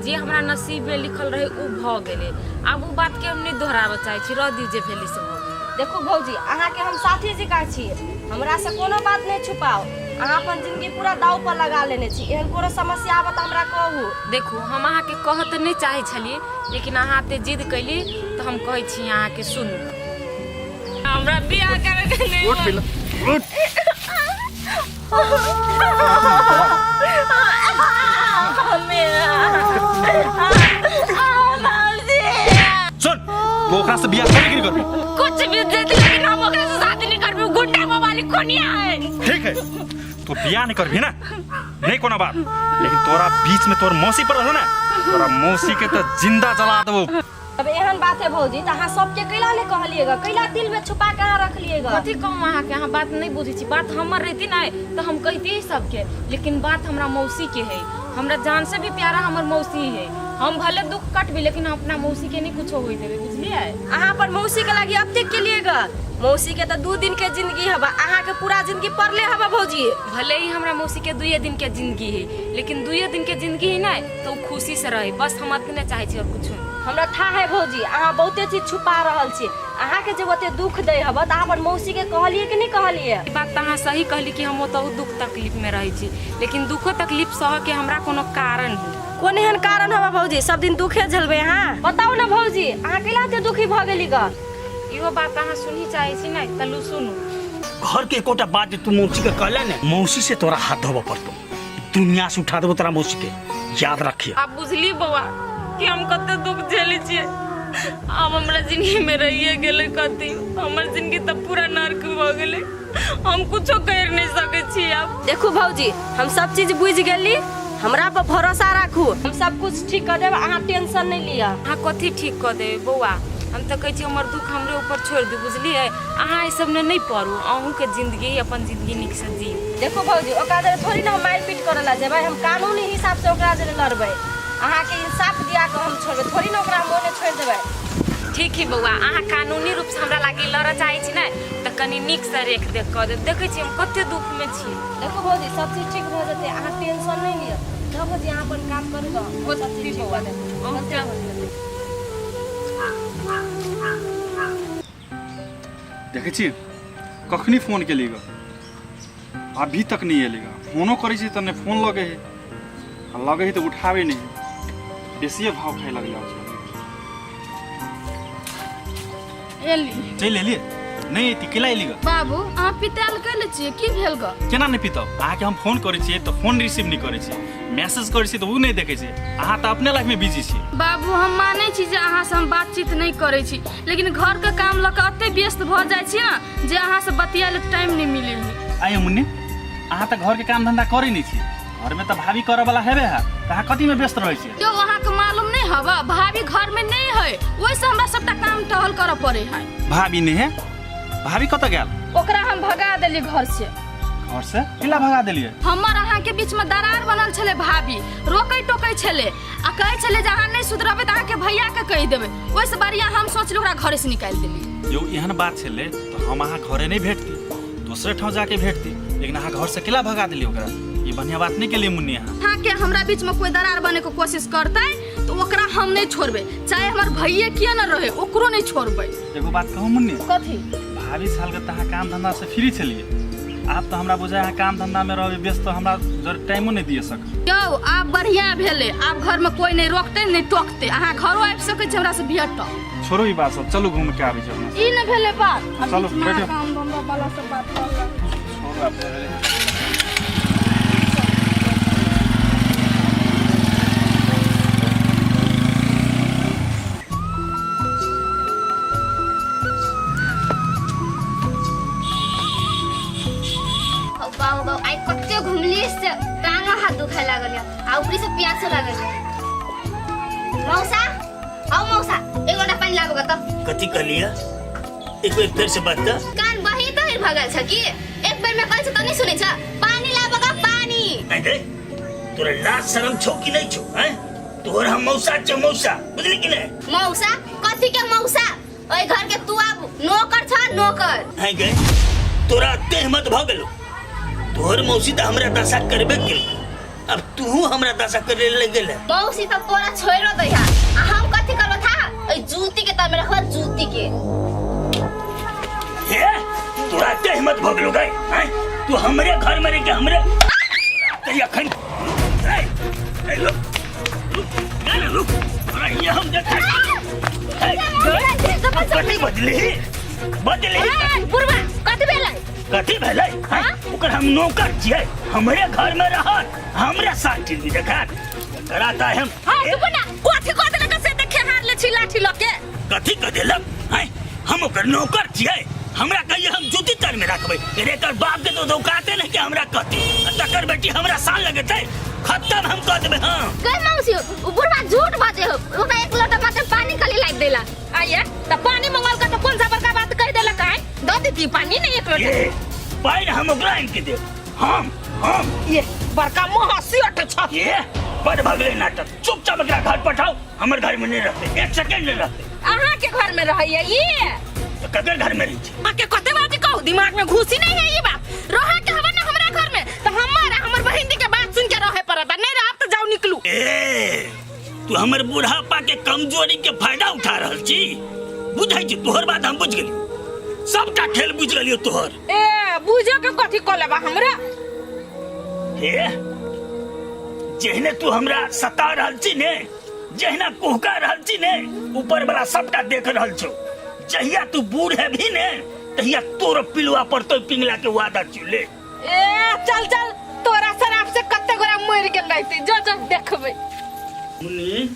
जे हमरा नसीब में लिखल रहे उ भऽ गेलै, आब उ बात के हम नहीं दोहराबऽ चाहै छी, रह दियौ जे भेलै से भऽ गेलै। देखू भौजी अहाँके हम साथी जकाँ छी, हमरा से कोनो बात नहीं छुपाओ, अहाँ अपन जिंदगी पूरा दाव पर लगा लेने छी, एहन कोनो समस्या आबत तऽ हमरा कहू। देखू हम अहाँके कहऽ तऽ नहि चाहै छलियै, लेकिन अहाँ एते जिद कैली तऽ हम कहै छी अहाँके सुनू, हमरा बियाह करैके नहि उठ मन। पिला, उठ। सुन, वो ओकरा से बियाह करे कि नहीं करबी? कुछ भी दे दे, लेकिन हम ओकरा से शादी नहीं करबी, गुंडा वाली कोनिया है। ठीक है, तो बियाह नहीं करबी ना, नहीं कोनो बात, लेकिन तोरा बीच में तोर मौसी पर रहो ना, तोरा मौसी के तो जिंदा जला देबो। अब एहन बात है भौजी तऽ अहाँ सबके कैला नहि कहलियै ग? कैला दिल में छुपा के अहाँ रखलियै ग? कथी कहूँ अहाँके, अहाँ बात नहीं बुझै छी, बात हमर रहती ना तऽ हम कहती सबके, लेकिन बात हमरा मौसी के है, हमरा जान से भी प्यारा हमर मौसी है, हम भले दुख कटबी लेकिन हम अपना मौसी के नहीं कुछो होई देबै बुझलियै। अहाँ अपन मौसी के लागी अब के लिए ग मौसी के तो 2 दिन के जिंदगी हवा, अहाँ के पूरा जिंदगी पड़ले हवा भौजी। भले ही हमरा मौसी के 2 दिन के जिंदगी है, लेकिन 2 दिन के जिंदगी है ना तो उ खुशी से रहे, बस हम अतने चाहे छी और कुछो नहीं। हमरा था है भौजी अहाँ बहुते चीज छुपा रहल छी, अहाँ के जे ओते दुख दै हवा त अहाँ अपन मौसी के कहलिए कि नहीं कहलिए? ई बात त अहाँ सही कहली कि हम ओतऽ दुख तकलीफ में रहै छी, लेकिन दुखो तकलीफ सह के हमरा कोनो कारण है। कोन एहन कारण हवा भौजी, सब दिन दुखे झेलबै अहाँ? बताउ ना भौजी अहाँ कैला एते दुखी भऽ गेली ग? इहो बात अहाँ सुनही चाहै छी नै त लू सुनू। घर के एकोटा बात जे तू मौसी के कहले ने, मौसी से तोरा हाथ धोबऽ पड़तो, दुनिया से उठा देबो तोरा मौसी के, याद रखिए। आब बुझली बौआ कि हम कते दुख झेलै छियै, आब हमरा जिंदगी में रहिए गेलै कथी, हमर जिंदगी तऽ पूरा नर्क भऽ गेलै, हम कुछो करि नहि सकै छी आब। देखू भौजी हम सब चीज बुझि गेली, हमरा पर भरोसा राखू, हम सब कुछ ठीक कऽ देब, अहाँ टेंशन नहीं लिअ। अहाँ कथी ठीक कऽ देबै बौआ, हम तऽ कहै छी हमर दुख हमरे ऊपर छोड़ि दू बुझलियै, अहाँ एहि सबमे नहि पड़ू, अहूँके जिंदगी अपन जिंदगी नीकसँ जीउ। देखू भौजी ओकरा जरे थोड़ी ना हम मारि पीट करऽ लए जेबै, हम कानूनी हिसाब से ओकरा जरे लड़बै, अहाँके इंसाफ दिया कऽ हम छोड़बै, थोड़ी ना ओकरा हम ओने छोड़ि देबै। ठीक है बौआ, अहाँ कानूनी रूपसँ हमरा लागी लड़ऽ चाहै छी ने तऽ कनि नीकसँ रेख देख कऽ देब, देखै छी हम कते दुखमे छी। देखू भौजी सब चीज ठीक भऽ जेतै, अहाँ टेंशन नहि लिअ। जाउ भौजी अहाँ अपन काम करू गऽ, सब चीज ठीक भऽ जेतै। अहूँके देखै छी कखनी फोन केली ग, अभी तक नहीं एली ग, फोनो करै छी तऽ नहि फोन लगे है, आ लगे है तऽ उठाबै नहीं है, बेसिए भाव खाइ लगलै आजकल। एली चलि एलियै नहीं एती केला एली ग? बाबू अहाँ पिताल कैले छियै, की भेल ग? केना नहीं पिताब, अहाँके हम फोन करै छियै तऽ फोन रिसीव नहीं करै छियै, मैसेज करै छियै तऽ ओ नहीं देखै छियै, अहाँ तऽ अपने लाइफमे बिजी छियै। बाबू हम मानै छी जे अहाँसँ हम बातचीत नहीं करै छी, लेकिन घरके काम लऽ कऽ एते व्यस्त भऽ जाइ छी ने जे अहाँसँ बतियाए लए टाइम नहीं मिलै है। आइयो मुन्नी अहाँ तऽ घरके काम धंधा करै नहीं छियै, घरमे तऽ भाभी करऽ वाला हेबे है, तऽ अहाँ कथीमे व्यस्त रहै छियै? यौ अहाँके मालूम नहीं हवा, भाभी घरमे नहीं है, ओहिसँ हमरा सबटा काम टहल करऽ पड़े है। भाभी नहीं है? भाभी कतऽ गेल? ओकरा हम भगा देली घर से। घर से केला भगा देलियै? हमर अहाँ के बीच में दरार बनल छलै, भाभी रोकै टोकै छलै आ कहै छलै जे अहाँ नहीं सुधरबै तऽ अहाँके भैया के कहि देबै, ओहिसँ बढ़िया हम सोचली ओकरा घरे से निकालि देली। यौ एहन बात छलै तऽ हम अहाँ घरे नहीं भेटती, दोसरे ठाम जाके भेटती, लेकिन अहाँ घर से केला भगा देली ओकरा, ई बढ़िया बात नहीं केलियै मुन्नी अहाँ। अहाँके हमरा बीच में कोई दरार बने के कोशिश करतै तऽ ओकरा हम नहीं छोड़बै, चाहे हमर भैये किया न रहे ओकरो नहीं छोड़बै। एगो बात कहू मुन्नी? कथी? भाभी साल के तऽ अहाँ काम धंधा से फ्री छलियै, आब तऽ हमरा बुझाय अहाँ काम धंधा में रहबै व्यस्त, तऽ हमरा जर टाइमो नहीं दिए सक। यौ आब बढ़िया भेलै, आब घर में कोई नहीं रोकतै नहीं टोकतै, अहाँ घरो आबि सकै छी हमरा से भेटऽ। छोड़ू ई बात सब, चलू घूम के आबै छी अपना सब। ई न भेलै बात, आब चलू, बीच में बैठू। काम धंधा वाला सब बात कहलक। छोड़ू आब भेलै। बाबू बाबू आइ कते घुमली से टांग हाथ दुखाय लागल या आ ऊपरी से प्यासो लागल या। मौसा आओ मौसा एक लोटा पानी लाबो त। कथी कहलिए? एक बेर फेर से बात त। कान बही त हिर भगल छ कि एक बेर में कहै छ त नहीं सुनै छ। पानी लाबो ग पानी। नहीं रे तोरा लाज शरम छौ कि नहीं छौ? हैं तोहर हम मौसा छौ मौसा, बुझली कि नहीं? मौसा कथी के मौसा? ओइ घर के तू आब नौकर छ नौकर। हैं गे तोरा एते हिम्मत भ गेलो? तोहर मौसी त हमरा दशा करबे केल, अब तू हमरा दशा करे लग गेल। मौसी त तोरा छोड़ो दैहा आ हम कथी करबो था? ओइ जूती के त मेरा जूती के। हे तोरा एते हिम्मत भ गेलो गे? हैं तू हमरे घर में रह के हमरे कहिया खन ए ए रुक रुक ना ना रुक, तोरा ये हम देखा कथी बदली बदली बुढ़वा कथी भेलै? कथी भेलै? हैं ओकर हम नौकर छियै, हमरे घर में रहत, हमरे साथ टीवी देखत कराता है हम। हां रुको ना, कथी कह देलक से देखे हार ले छी लाठी ल के। कथी कह देलक? हैं हम ओकर नौकर छियै, हमरा कहिए हम जूती तर में रखबै। रे तोर बाप के तो धोखाते नहीं कि हमरा कहती, आ तकर बेटी हमरा साल लगेतै, खत्म हम कह देबै। हां गै मौसी उ बुढ़वा झूठ बाजे हो, ओकरा एक लोटा मात्र पानी खाली लाइक देला। आइए त पानी मंगल का तो कौन सा बड़का बात कह देलक है? दऽ देती पानी नहीं एक लोटा। ये पानी हम ओकरा आनि के देब। हम ये बड़का मुँह हंसी अट छ। ये बड़ भगले नाटक। चुपचाप एकरा घर पठाओ, हमर घर में नहीं रहते, एक सेकंड नहीं रहते। अहाँ के घर में रहैया ई? तो ककर घर में रही छी? अहाँ के कते बात कहू, दिमाग में घुसी नहीं है ई बात। रहे के हवे ना हमरा घर में तो हमर आ हमर बहिन के बात सुन के रहे पड़त, नहीं रहब तो जाओ निकलू। ए, तू हमर बुढ़ापा के कमजोरी के फायदा उठा रहल छी। बुझै छी तोहर बात हम बुझ गेलियो, सबटा खेल बुझ गेलियो तोहर। ए बुझे के कथी क लेबा हमरा? हे जेहने तू हमरा सता रहल छी ने, जहिना कुहका रहल छी ने, ऊपर वाला सबटा देख रहल छौ। जहिया तू बूढ़ है भी ने तहिया तोर पिलुआ पर तो पिंगला के वादा चुले। ए चल चल, तोरा शराब से कते गोरा मर गेल रहते, जो जो देखबै। मुन्नी,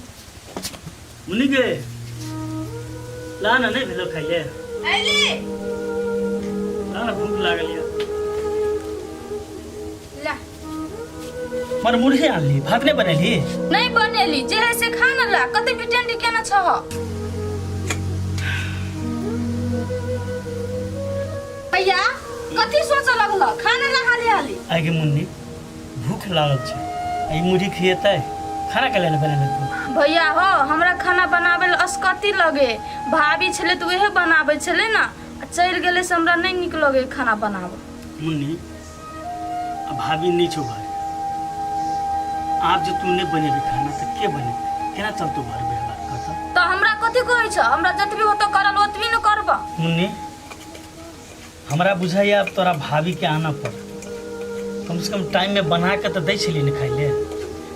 मुन्नी गे ला ना, नहीं भेलो खाइले। अइली। ला ना, भूख लागल या। ला। मर मुरही आनली, भात नहीं बनेली? नहीं बनेली, जे है से खा ना ला। कते बिटेंडी केना छह? भैया कथी सोचऽ लगल? खाना ला हाली हाली। आगे मुन्नी भूख लागल छै, ई मुरही खिएतै, खाना के लेल बनेले तू? भैया हो, हमरा खाना बनावे ल असकती लगे। भाभी छले तऽ उहे बनावे छले ना, आ चलि गेलै से हमरा नहीं नीक लगे खाना बनाबऽ। मुन्नी आ भाभी नहीं छौ घर, आब जे तू नहीं बनेबी खाना तऽ के बनेतै? केना चलतौ घर व्यवहार कहत? तऽ हमरा कथी कहै छ? हमरा जतबी होतौ करल ओतबी ने करबऽ। मुन्नी हमरा बुझाइया अब तोरा भाभी के आना पड़, कम से कम टाइम में बना के तो दै छली ने खाइले,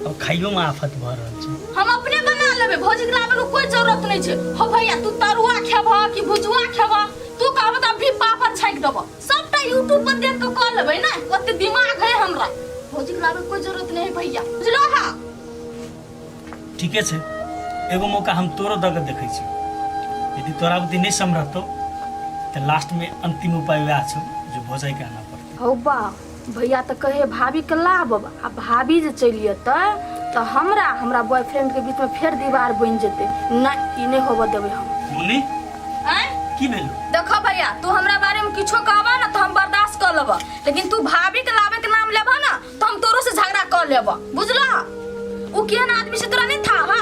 अब खाइयो में आफत भऽ रहल छै। हम अपने बना लेबै, भौजी के लाबे के कोई जरूरत नहीं छै। हो भैया तू तरुआ खेबह कि भुजुआ खेबह? तू कहबह तऽ अभी पापड़ छाँकि देबह, सबटा यूट्यूब पर देख के कऽ लेबै ने, ओते दिमाग है हमरा। भौजी के लाबे के कोई जरूरत नहीं है भैया, बुझलो? हा ठीके छै, एगो मौका हम तोरो दऽ के देखै छी, यदि तोरा बुद्धि नहीं सम्हरतौ तऽ लास्ट में अंतिम उपाय वएह छौ जे भौजाई के आना पड़तै। हौ बा भैया तऽ कहे भाभी के लाबब, आ भाभी जे चलि एतै तऽ हमरा हमरा बॉयफ्रेंड के बीच में फेर दीवार बनि जेतै। नहीं ई नहीं होबऽ देबै हम। मुन्नी आँय? की भेलो? देखो भैया तू हमरा बारे में किछो कहबा ना तो हम बर्दाश्त कर लेबऽ, लेकिन तू भाभी के लाबे के नाम लेबह ना तो हम तोरो से झगड़ा कर लेबऽ, बुझलह? उ केहन आदमी से तोरा नहीं था? हा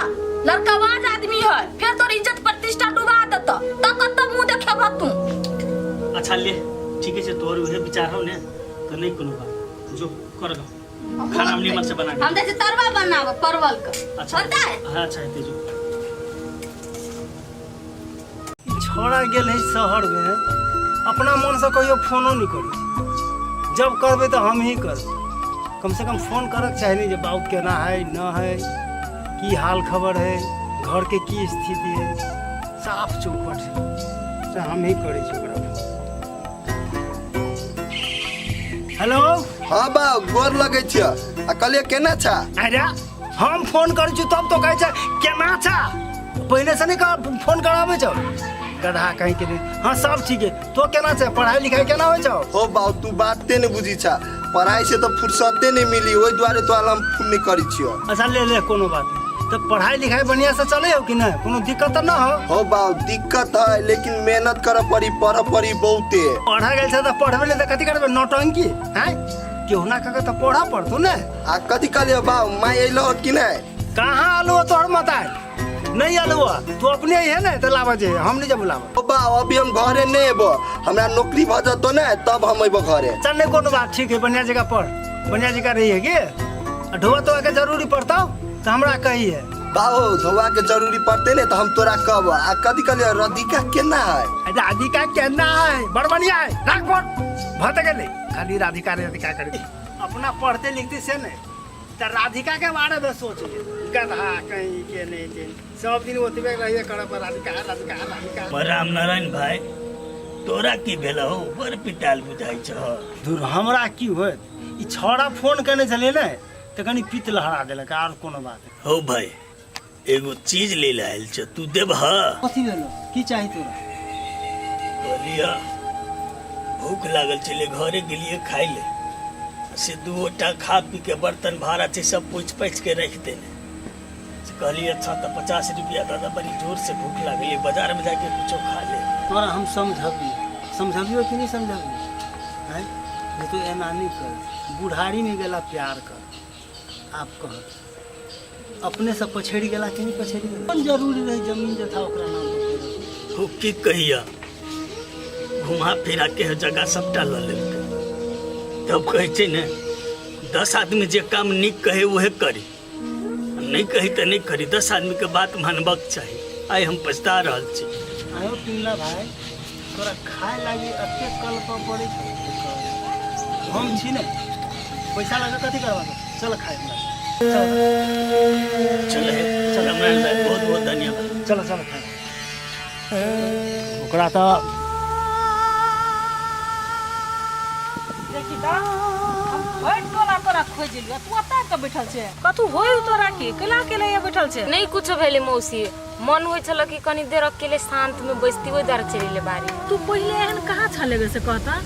लड़काबाज आदमी है, फिर तोर इज्जत प्रतिष्ठा डुबा देतऽ, त कतऽ मुंह देखेबह तू? अच्छा ले ठीके छै, तोहर उहे विचार हौ ने तऽ नहीं कोनो बात, जो कर गो खाना हम निमन से बना के। हम जाइ छी तरुआ बनाबऽ परवल के। अच्छा। बनतै? हाँ अच्छा हेतै जो। छोड़ा गेल है शहर में, अपना मन से कहियो फोनो नहीं करी, जब करबै तऽ हम ही करबै। कम से कम फोन करक चाही नहीं जे बाबू केना है न है, की हाल खबर है, घर के की स्थिति है, साफ चौपट है, से हम ही करै छी ओकरा फोन। हेलो। हाँ बा गोर लगै छियै, आ कहलियै केना छा? अरे हम फोन करै छी तब तो कहै छै केना छा, पहिले से नहीं कह फोन कराबै छौ गधा कहीं के नहीं। हाँ सब ठीक है, तो केना छै पढ़ाई लिखाई केना होइ छौ? हो बाउ तू बाते नहीं बुझी छा, पढ़ाई से तो फुर्सते नहीं मिली, ओहि दुआरे तो हम फोन नहीं करै छियो। अच्छा ले ले कोनो बात नहीं, तो पढ़ाई लिखाई बढ़िया से चले हो कि नहीं, कोनो दिक्कत तो ना हो? हो बाउ दिक्कत है, लेकिन मेहनत करे पड़ी, पढ़ पड़ी बहुते। पढ़ा गेल छै तऽ पढ़बे नहीं तऽ कथी करबे नौटंकी हैं? केहुना कऽ के तऽ पढ़ऽ पड़तौ ने। आ कथी कहलियो बाउ, माय अइलो कि नहीं? कहाँ आलू तोहर मताय? नहीं आलू तू अपने ही है ना तो लाबऽ जे, हम नहीं जब लाबऽ। ओ बाउ अभी हम घरे नहीं एबो, हमरा नौकरी भऽ जतो ने तब हम एबो घरे। चल नहीं कोनो बात, ठीक है बढ़िया जगह पढ़, बढ़िया जगह रही है कि आ ढोआ तोआ के जरूरी पड़ता तो हमरा कही है। बाउ धोआ के जरूरी पड़ते ने तो हम तोरा कहब। आ कथी कहलियो राधिका केना है? राधिका केना है, बड़ बढ़िया है, राख फोन भत गेलै खाली राधिका राधिका कर। अपना पढ़ते लिखते से ने तो राधिका के बारे में सोच ले, गधा कहीं के नहीं के सब दिन ओतबे रहिए करब राधिका राधिका राधिका। राम नारायण भाई तोरा की भेल हो, बड़ पिटाल बुझाइ छह। दूर हमरा की होत, ई छौड़ा फोन केने छलै ने तऽ कनी पित्त लहरा देलक, आर कोनो बात नहीं। हो भाई एगो चीज ले आयल छ, तू देबह? कथी भेलो, की चाही तोरा? कहलिया भूख लागल छलै, घरे गेलिए खाइ ले, से दूटा खा पी के बर्तन भाड़ा छै सब पोछि पाछि के राखि देने। से कहलिए अच्छा तऽ 50 रुपया दादा, बड़ी जोर से भूख लागल है, बाजार में जाके कुछो खा ले। तोरा हम समझबियो, समझबियो कि नहीं समझबियो? हैं जे तू एना नहीं कर, बुढ़ारी में गेला प्यार कर। आप कह अपने से पछड़ि गेला कि नहीं पछड़ि गेला कोन जरूरी रहे जमीन जथा ओकरा नाम पर करब? हो की कहिया घुमा फिरा के जगह सबटा लऽ लेलकै तब कहै छै ने 10 आदमी जे काम नीक कहे उहे करी नहीं कही तऽ नहीं करी 10 आदमी के बात मानबाक चाही आइ हम पछता रहल छी आयो पिंगला भाई तोरा खाए लागी एते कल पर पड़ै छौ हम छी ने पैसा लगा कथी करबा चल खाए हमरा चल चल चल रामनारायण भाई बहुत बहुत धन्यवाद चल चल खाए ओकरा तऽ देखी तऽ हम भरि टोला तोरा खोजि लियौ तू एतऽ आबि कऽ बैठल छै कतहु होय तोरा की केला अकेले बैठल छै नहीं कुछो भेलै मौसी मन होइ छल कि कनी देर अकेले शांत में बैसती ओहि दुआरे चलि एलै बाड़ी तू पहिले एहन कहाँ छले गे से कहता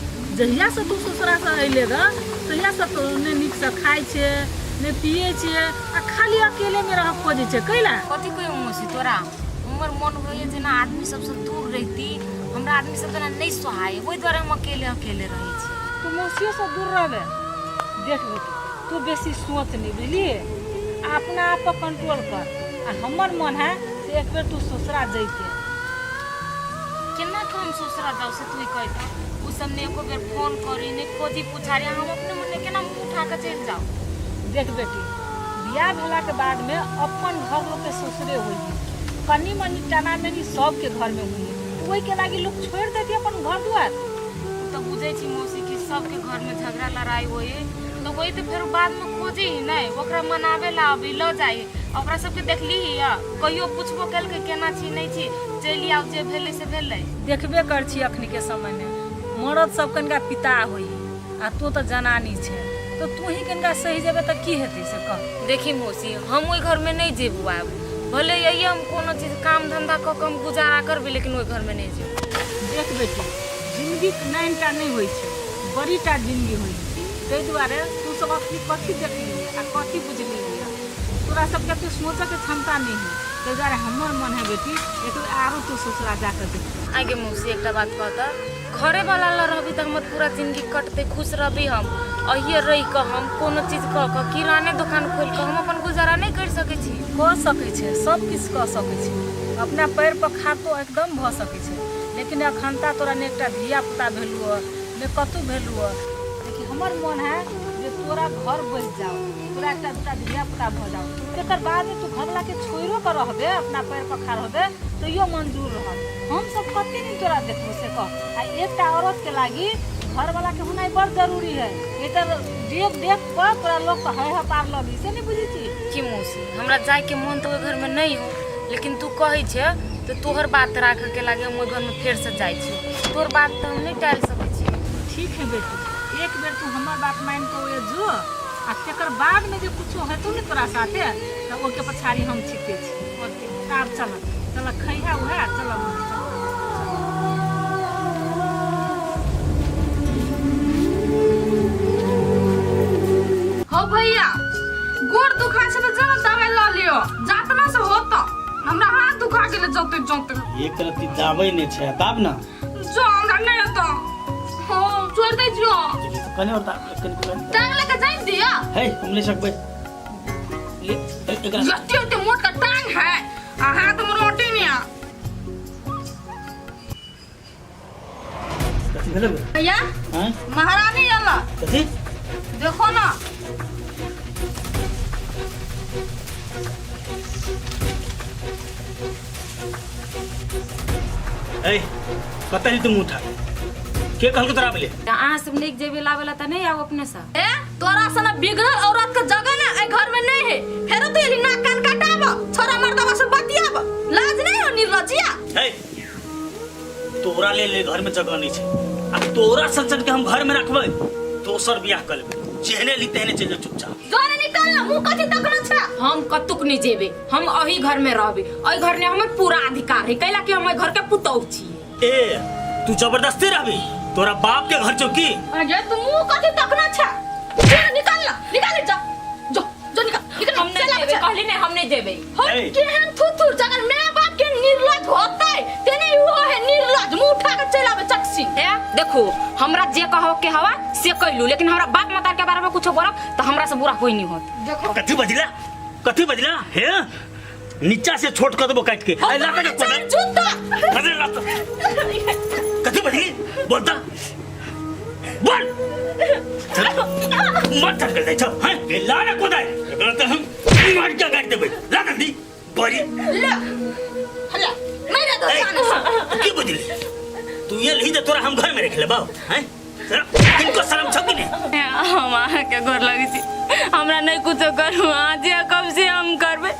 जहिया से तू ससुरा से अइले ग तहिया से तू ने नीक से खाइ छै ने पिए छै आ खाली अकेले में रह खोजै छै कैला कथी कहियो मौसी तोरा हमर मन होइए जेना आदमी सबसँ दूर रहिती हमरा आदमी सब जेना नहि सोहाय ओहि दुआरे हम अकेले अकेले रहै छी तू मौसियो से दूर रहबे देख बेटी तू बेसी सोच नहीं बुझलिए अपना आप पर कंट्रोल कर आ हमर मन है से एक बेर तू ससुरा जैते केना के हम ससुरा जाउ से तू कहता ओ सब ने एको बेर फोन करी ने खोजी पुछारी हम अपने मने केना मुँह उठा के चलि जाउ देख बेटी बियाह भेला के बाद में अपन घर लोग के ससुरे होई कनी मनी टना मनी सबके घर में हुई ओहि के लागी लोग छोड़ देती अपन घर दुआर तऽ बुझै छी मौसी कि सबके घरमे झगड़ा लड़ाइ होइ तऽ वही तऽ फेर बादमे खोजे ही नहि ओकरा मनावे ला अभी लऽ जाइ ओकरा सबके देखली ही कहियो पूछबो केलकै केना छी नहि छी चलि आउ जे भेलै से भेलै देखबे कर छी अखनी के समय में मरद सब कनिका पिता होइ आ तू तऽ जनानी छै तऽ तू ही कनिका सही जेबे तऽ की हेतै से कह देखी मौसी हम ओहि घरमे नहि जेबू आब भले यही हम कोनो चीज काम धंधा कऽ कऽ हम गुजारा करबै लेकिन ओहि घरमे नहि जेबू देख बेटी जिन्दगी नानिटा नहि होइ छै बड़ीटा जिन्दगी होइ छै ताहि दुआरे तू सब अखनी कथी देखली आ कथी बुझली तोरा सबके एते सोचऽके क्षमता नहि है ताहि दुआरे हमर मन है बेटी एक बेर आरो तू ससुरा जाकऽ देख आगे मौसी एकटा बात कहता घरे वाला लऽ रहबी तऽ हमर पूरा जिंदगी कटतै खुश रहबी हम अहिए रहि कऽ हम कोनो चीज कऽ कऽ किराने दोकान खोलि कऽ हम अपन गुजारा नहि करि सकै छी कऽ सकै छै सब किछु कऽ सकै छै अपना पैर पर खातो एकदम भऽ सकै छै लेकिन अखनता तोरा ने एकटा धिया पुता भेलू हँ ने कतहु भेलू हँ लेकिन हमर मन है जे तोरा घर बसि जाओ तोरा एकटा दूटा धिया पुता भऽ जाओ तकर बाद तू घरवला के छोड़ियो कऽ रहबे अपना पैर पर खड़ा रहबे तैयो मंजूर रहत हम सब कते दिन तोरा देखबो से कह आ एकटा औरत के लागी घरवाला के होनाइ बड़ जरूरी है नहीं तऽ देख देख पर तोरा लोग के है पार लगी से नहीं बुझै छी की मौसी हमरा जायके मन तऽ ओहि घरमे नहि हो लेकिन तू कहै छै तऽ तोहर बात राखऽके लागे हम ओहि घरमे फेरसँ जाइ छी तोहर बात तऽ हम नहि टालि सकै छी ठीक है बेटी एक बेर तू हमर बात मान के ओए जो आ तकर बाद में जे कुछो हेतौ ने तोरा साथे तऽ ओके पछाड़ी हम छिपे छी आब चल चल खैहा उहा चल हो भैया गोड़ दुखा छै तऽ जरा दवाई लऽ लियो जातना से होता हमरा हाथ दुखा गेलै जते जते एक रत्ती दाबै नहि छै दाब ना जो हमरा नहि हेतौ हो छोड़ दै छियो कने और दाब कने कने टांग लऽ के जानि दिअ हे हम ले सकबै ले एकरा जते ओते मोट का टांग है आ हाथ में रोटी नहीं है कथी भेलै बे? भैया आँय महारानी अला कथी देखो ना ए कतऽ जेतै मुँह उठा के कहलको तोरा आबै ले तऽ अहाँ सब नीक जेबै लाबै ला तऽ नहि आउ अपने से ए तोरा सन बिगड़ल औरत के जगह ना ए घर में नहीं है फेरो तू एली नाक कान कटाब छोरा मर्दवा से बतियाब लाज नहीं हो निर्लजिया ए तोरा ले ले घर में जगह नहीं छै आ तोरा सन के हम घर में रखबै दोसर बियाह कर लेबै जेहने ली तेहने चलि जाओ चुपचाप जोरे निकल ना मुंह कथी तकनो छै हम कतुक नहीं जेबे हम अही घर में रहबे अही घर में हमर पूरा अधिकार है कैला कि हम अही घर के पुतौह छी ए तू जबरदस्ती रहबी तोरा बाप के घर छौ की अरे तू मुंह कथी तकनो छै जोरे निकल ना निकल जा जो जो निकल निकल हम नहीं जेबे कहली नहीं हम नहीं जेबे हम ए। केहन थुथुर जगन मैं बाप के निर्लज होतै तेने वो है निर्लज मुंह उठा के चल आवे चकसी ए देखो हमरा जे कहो के हवा से कहलू लेकिन हमरा बाप माता के बारे में कुछो बोलब तो हमरा से बुरा कोई नहीं होत देखो कथी बजला कथी बजला हे नीचा से छोट कर देबो काट के अरे लाता के कोना जूता अरे लाता कथी बजली बोलता बोल चल मत चल कर चल हैं ये ला ना कोदा एकरा तो हम मार के काट देबे ला जल्दी बड़ी ले हल्ला मेरे दो जाने से की बजली तू ये लही तो तोरा हम घर में रख लेबो हैं किनको शर्म छौ कि नहीं हम अहाँके गोर लगै छी हमरा नहि कुछो करू अहाँ जे कब से हम करबै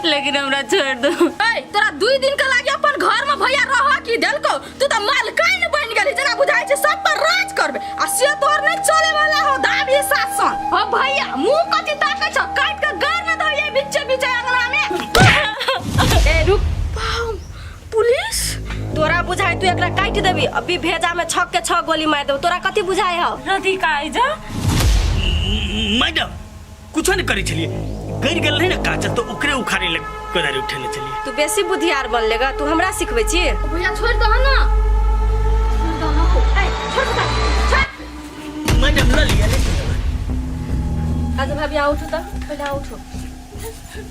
लेकिन हमरा छोड़ि दू ए तोरा दुई दिन के लागी अपन घर में भैया रह की देलको तू त मालकाइन बन गेली जेना बुझाइ छै सब पर राज करबे आ से तोर नहीं चले वाला हो दाबी शासन हो भैया मुंह कथी ताकै छ काट के गार न धइए बीचे बीचे अंगना में ए रुक पुलिस तोरा बुझाय तू एकरा काटि देबी अभी भेजा में छक के छह गोली मार देबो तोरा कथी बुझाय हौ राधिका आइजा मैडम कुछो नहीं करै छलियै गड़ गेल रहै ने काजल तऽ ओकरे उखाड़े लए कोदारि उठेने छलियै तू बेसी बुधियार बन लेगा तू हमरा सिखबै छी भैया छोड़ दह ना छोड़ दह ना हो ए छोड़ दह छोड़ मैडम लऽ लिअ ले लिअ। काजल भाभी आ उठू तऽ पहिले आ उठू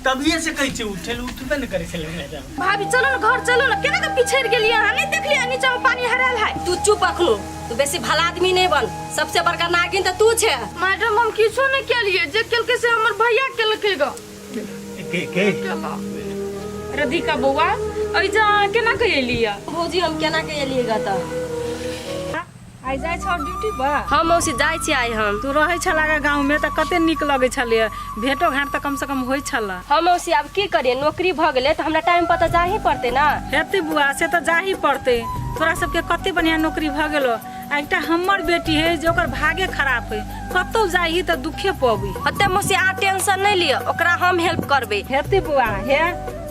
तभिए से कहै छियै उठे लए उठबे ने करै छलै मैडम भाभी चलो ना घर चलो ना केना के पिछड़ गेलियै अहाँ नहीं देखलियै नीचा में पानी हरायल है तू चुप अखनो तू बेसी भला आदमी नहीं बन सबसे बड़का नागिन तऽ तू छे मैडम हम किछो नहीं केलियै जे केलकै से हमर भैया केलकै ग के के राधिका बौआ एहिजा अहाँ केना के एलियै भौजी हम केना के एलियै ग तऽ आइ जाइ छौ ड्यूटी पर हम मौसी जाइ छी आइ हम तू रहै छला गे गाँवमे तऽ कते नीक लगै छलै भेंटो घाट तऽ कमसँ कम होइ छलै हम मौसी आब की करियै नौकरी भऽ गेलै तऽ हमरा टाइम पर तऽ जाही पड़तै ने हेतै बुआ से तऽ जाही पड़तै तोरा सबके कते बढ़िआँ नौकरी भऽ गेलो आ एकटा हमर बेटी है जे ओकर भागे खराब है कतौ जाही तऽ दुखे पबी ओते मौसी अहाँ टेंशन नहि लिअ ओकरा हम हेल्प करबै हेतै बुआ हे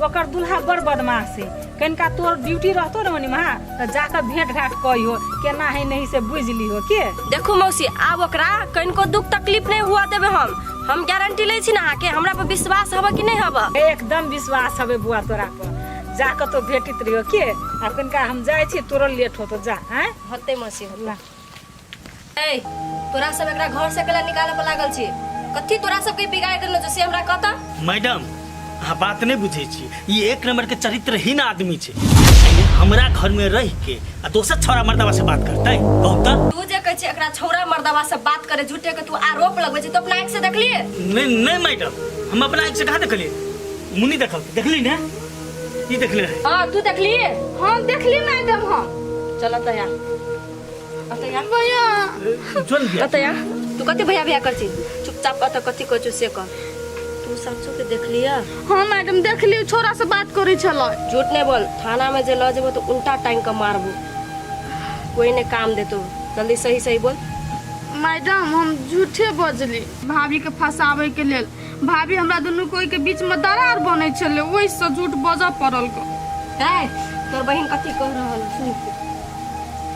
ओकर दुल्हा बड़ बदमाश है कनिका तोर ड्यूटी रहतो ने मनिमा तऽ जाकऽ भेंट घाट कहियो केना है नहीं से बुझि लिहो के देखू मौसी आब ओकरा कनिको दुख तकलीफ नहि हुआ देबै हम हम गारंटी लै छी ने अहाँके हमरा पर विश्वास हबे कि नहि हबे एकदम विश्वास हबे बुआ तोरा पर जाकऽ तो भेटित रहियो के आब कनिका हम जाइ छी तोरो लेट होतो जा आँय होतै मौसी होतै ए तोरा सब एकरा घर से केला निकाले पर लागल छी कथी तोरा सबके बिगाड़ देलो जो से हमरा कहता मैडम अहाँ बात नहीं बुझै छी ई एक नंबर के चरित्रहीन आदमी छै हमरा घर में रह के आ दोसर छौड़ा मर्दवा से बात करतै कहू तऽ तू जे कहै छी एकरा छौड़ा मर्दवा से बात करे झूठे के तू आरोप लगबै छी तो अपना आँखि से देखलिए नहीं नहीं मैडम हम अपना आँखि से कहाँ देखलिए मुन्नी देखल देखली ने ई देखले रहे हाँ तू देखलिए हाँ देखली मैडम हम चल तो यहाँ अतः यहाँ भैया जोन बिया अतः यहाँ तू कथी भैया भैया कर छी चुपचाप अतः कथी कहै छौ से कह तू साचो के देखलिए हाँ मैडम देखली छोरा से बात करै छलै झूठ नहीं बोल थाना में जे ल जेबो तो उल्टा टांग के मारबो कोई ने काम देतो जल्दी सही सही बोल मैडम हम झूठे बजली भाभी के फंसावे के लेल भाभी हमरा दुनू कोई के बीच में दरार बनै छलै ओहिसँ झूठ बजऽ पड़ल ग ए तोर बहिन कथी कह रहल है, सुन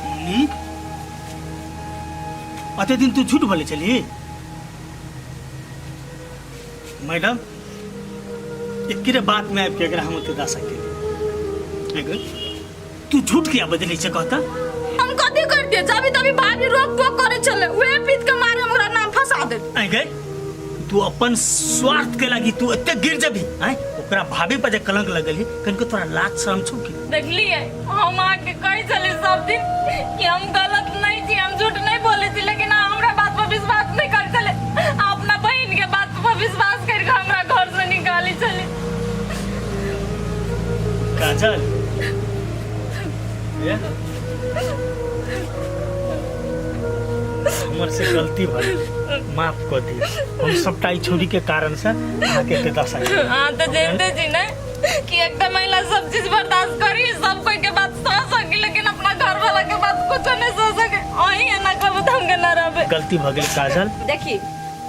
मुन्नी अते दिन तू झूठ बोले छली मैडम एकरे बात में आबि के एकरा हम ओते दशा केली तू झूठ किया बजली छै कहता हम कथी करतियै जभी तभी भाभी रोक टोक करै छलै उहे पीट के मारे हमरा नाम फंसा देत आइ गए तू अपन स्वार्थ के लागी तू एते गिर जबी आय ओकरा भाभी पर जे कलंक लगल है कनको तोरा लाज शर्म छौ की देखलिए हम अहाँके कहै छली सब दिन कि हम गलत नहीं छी हम झूठ नहीं बोलै छी लेकिन अहाँ हमरा बात पर विश्वास नहीं करै छलै अहाँ अपना बहिन के बात पर विश्वास करि कऽ हमरा घर से निकालै छलै काजल ये? हमर से गलती भइल माफ कर दियौ हम सबटा ई छोरी के कारण से अहाँके एते दशा केलहुँ। अहाँ तऽ जानते छी ने कि एकटा महिला सब चीज बर्दाश्त करी सब कोई के बात सह सकी लेकिन अपना घर वाला के बात कुछो नहीं सह सके अहीं एना करबै तऽ हम केना रहबै गलती भऽ गेल काजल देखी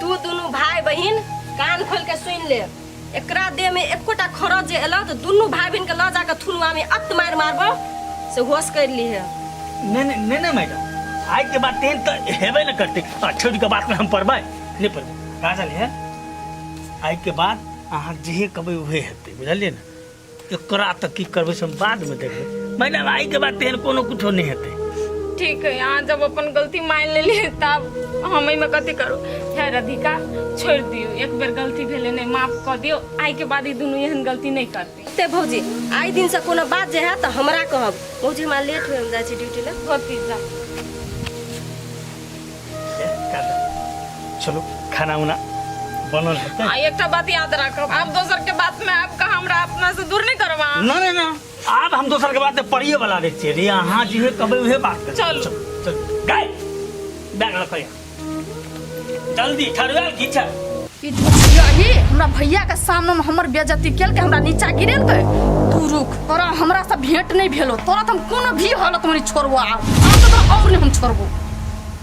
तू दुनू भाई बहिन कान खोल के सुन ले एकरा देह में एकोटा खरच जे एलो तो दुनू भाई बहिन के ल जाके थुनुआ में अत मार मारबो से होश कर ली है नहीं नहीं नहीं नहीं मैडम आज के बाद तेन तो हेबे न करते आ छोड़ के बात में हम पड़बै नहीं पड़बै काजल है आज के बाद अहाँ जे कहबै उहे हेतै बुझलियै ने एकरा तऽ की करबै से हम बादमे देखबै मैडम आइ के बाद तेहन कोनो कुछो नहि हेतै ठीक है अहाँ जब अपन गलती मान लेलियै तब हम एहिमे कथी करू। हे राधिका, छोड़ि दियौ, एक बेर गलती भेलै नहि, माफ कऽ दियौ। आइके बाद ई दुनू एहन गलती नहि करतै। ते भौजी, आइ दिनसँ कोनो बात जे हैत तऽ हमरा कहब। भौजी, हमरा लेट होय, हम जाइ छी ड्यूटी लए। भतीजा चलो, खाना उना बनल हेतै। आ एकटा बात याद राखब, आब दोसर के बात में आब कऽ हमरा अपना से दूर नहीं करब अहाँ। ना ना ना, आब हम दोसर के बात में पड़िए वाला नहीं छियै रे। अहाँ जे कहबै उहे बात करबै। चलू। चल गाय, बैग लऽ कऽ जल्दी ठरुआल घीचा। ई झूठियाही हमरा भैया के सामने में हमर बेइज्जती केलकै, हमरा नीचा गिरेलकै। तू रुक, तोरा हमरा से भेंट नहीं भेलो, तोरा तो हम कोनो भी हालत में नहीं छोड़बो। आब आब तो तोरा और नहीं हम छोड़बो।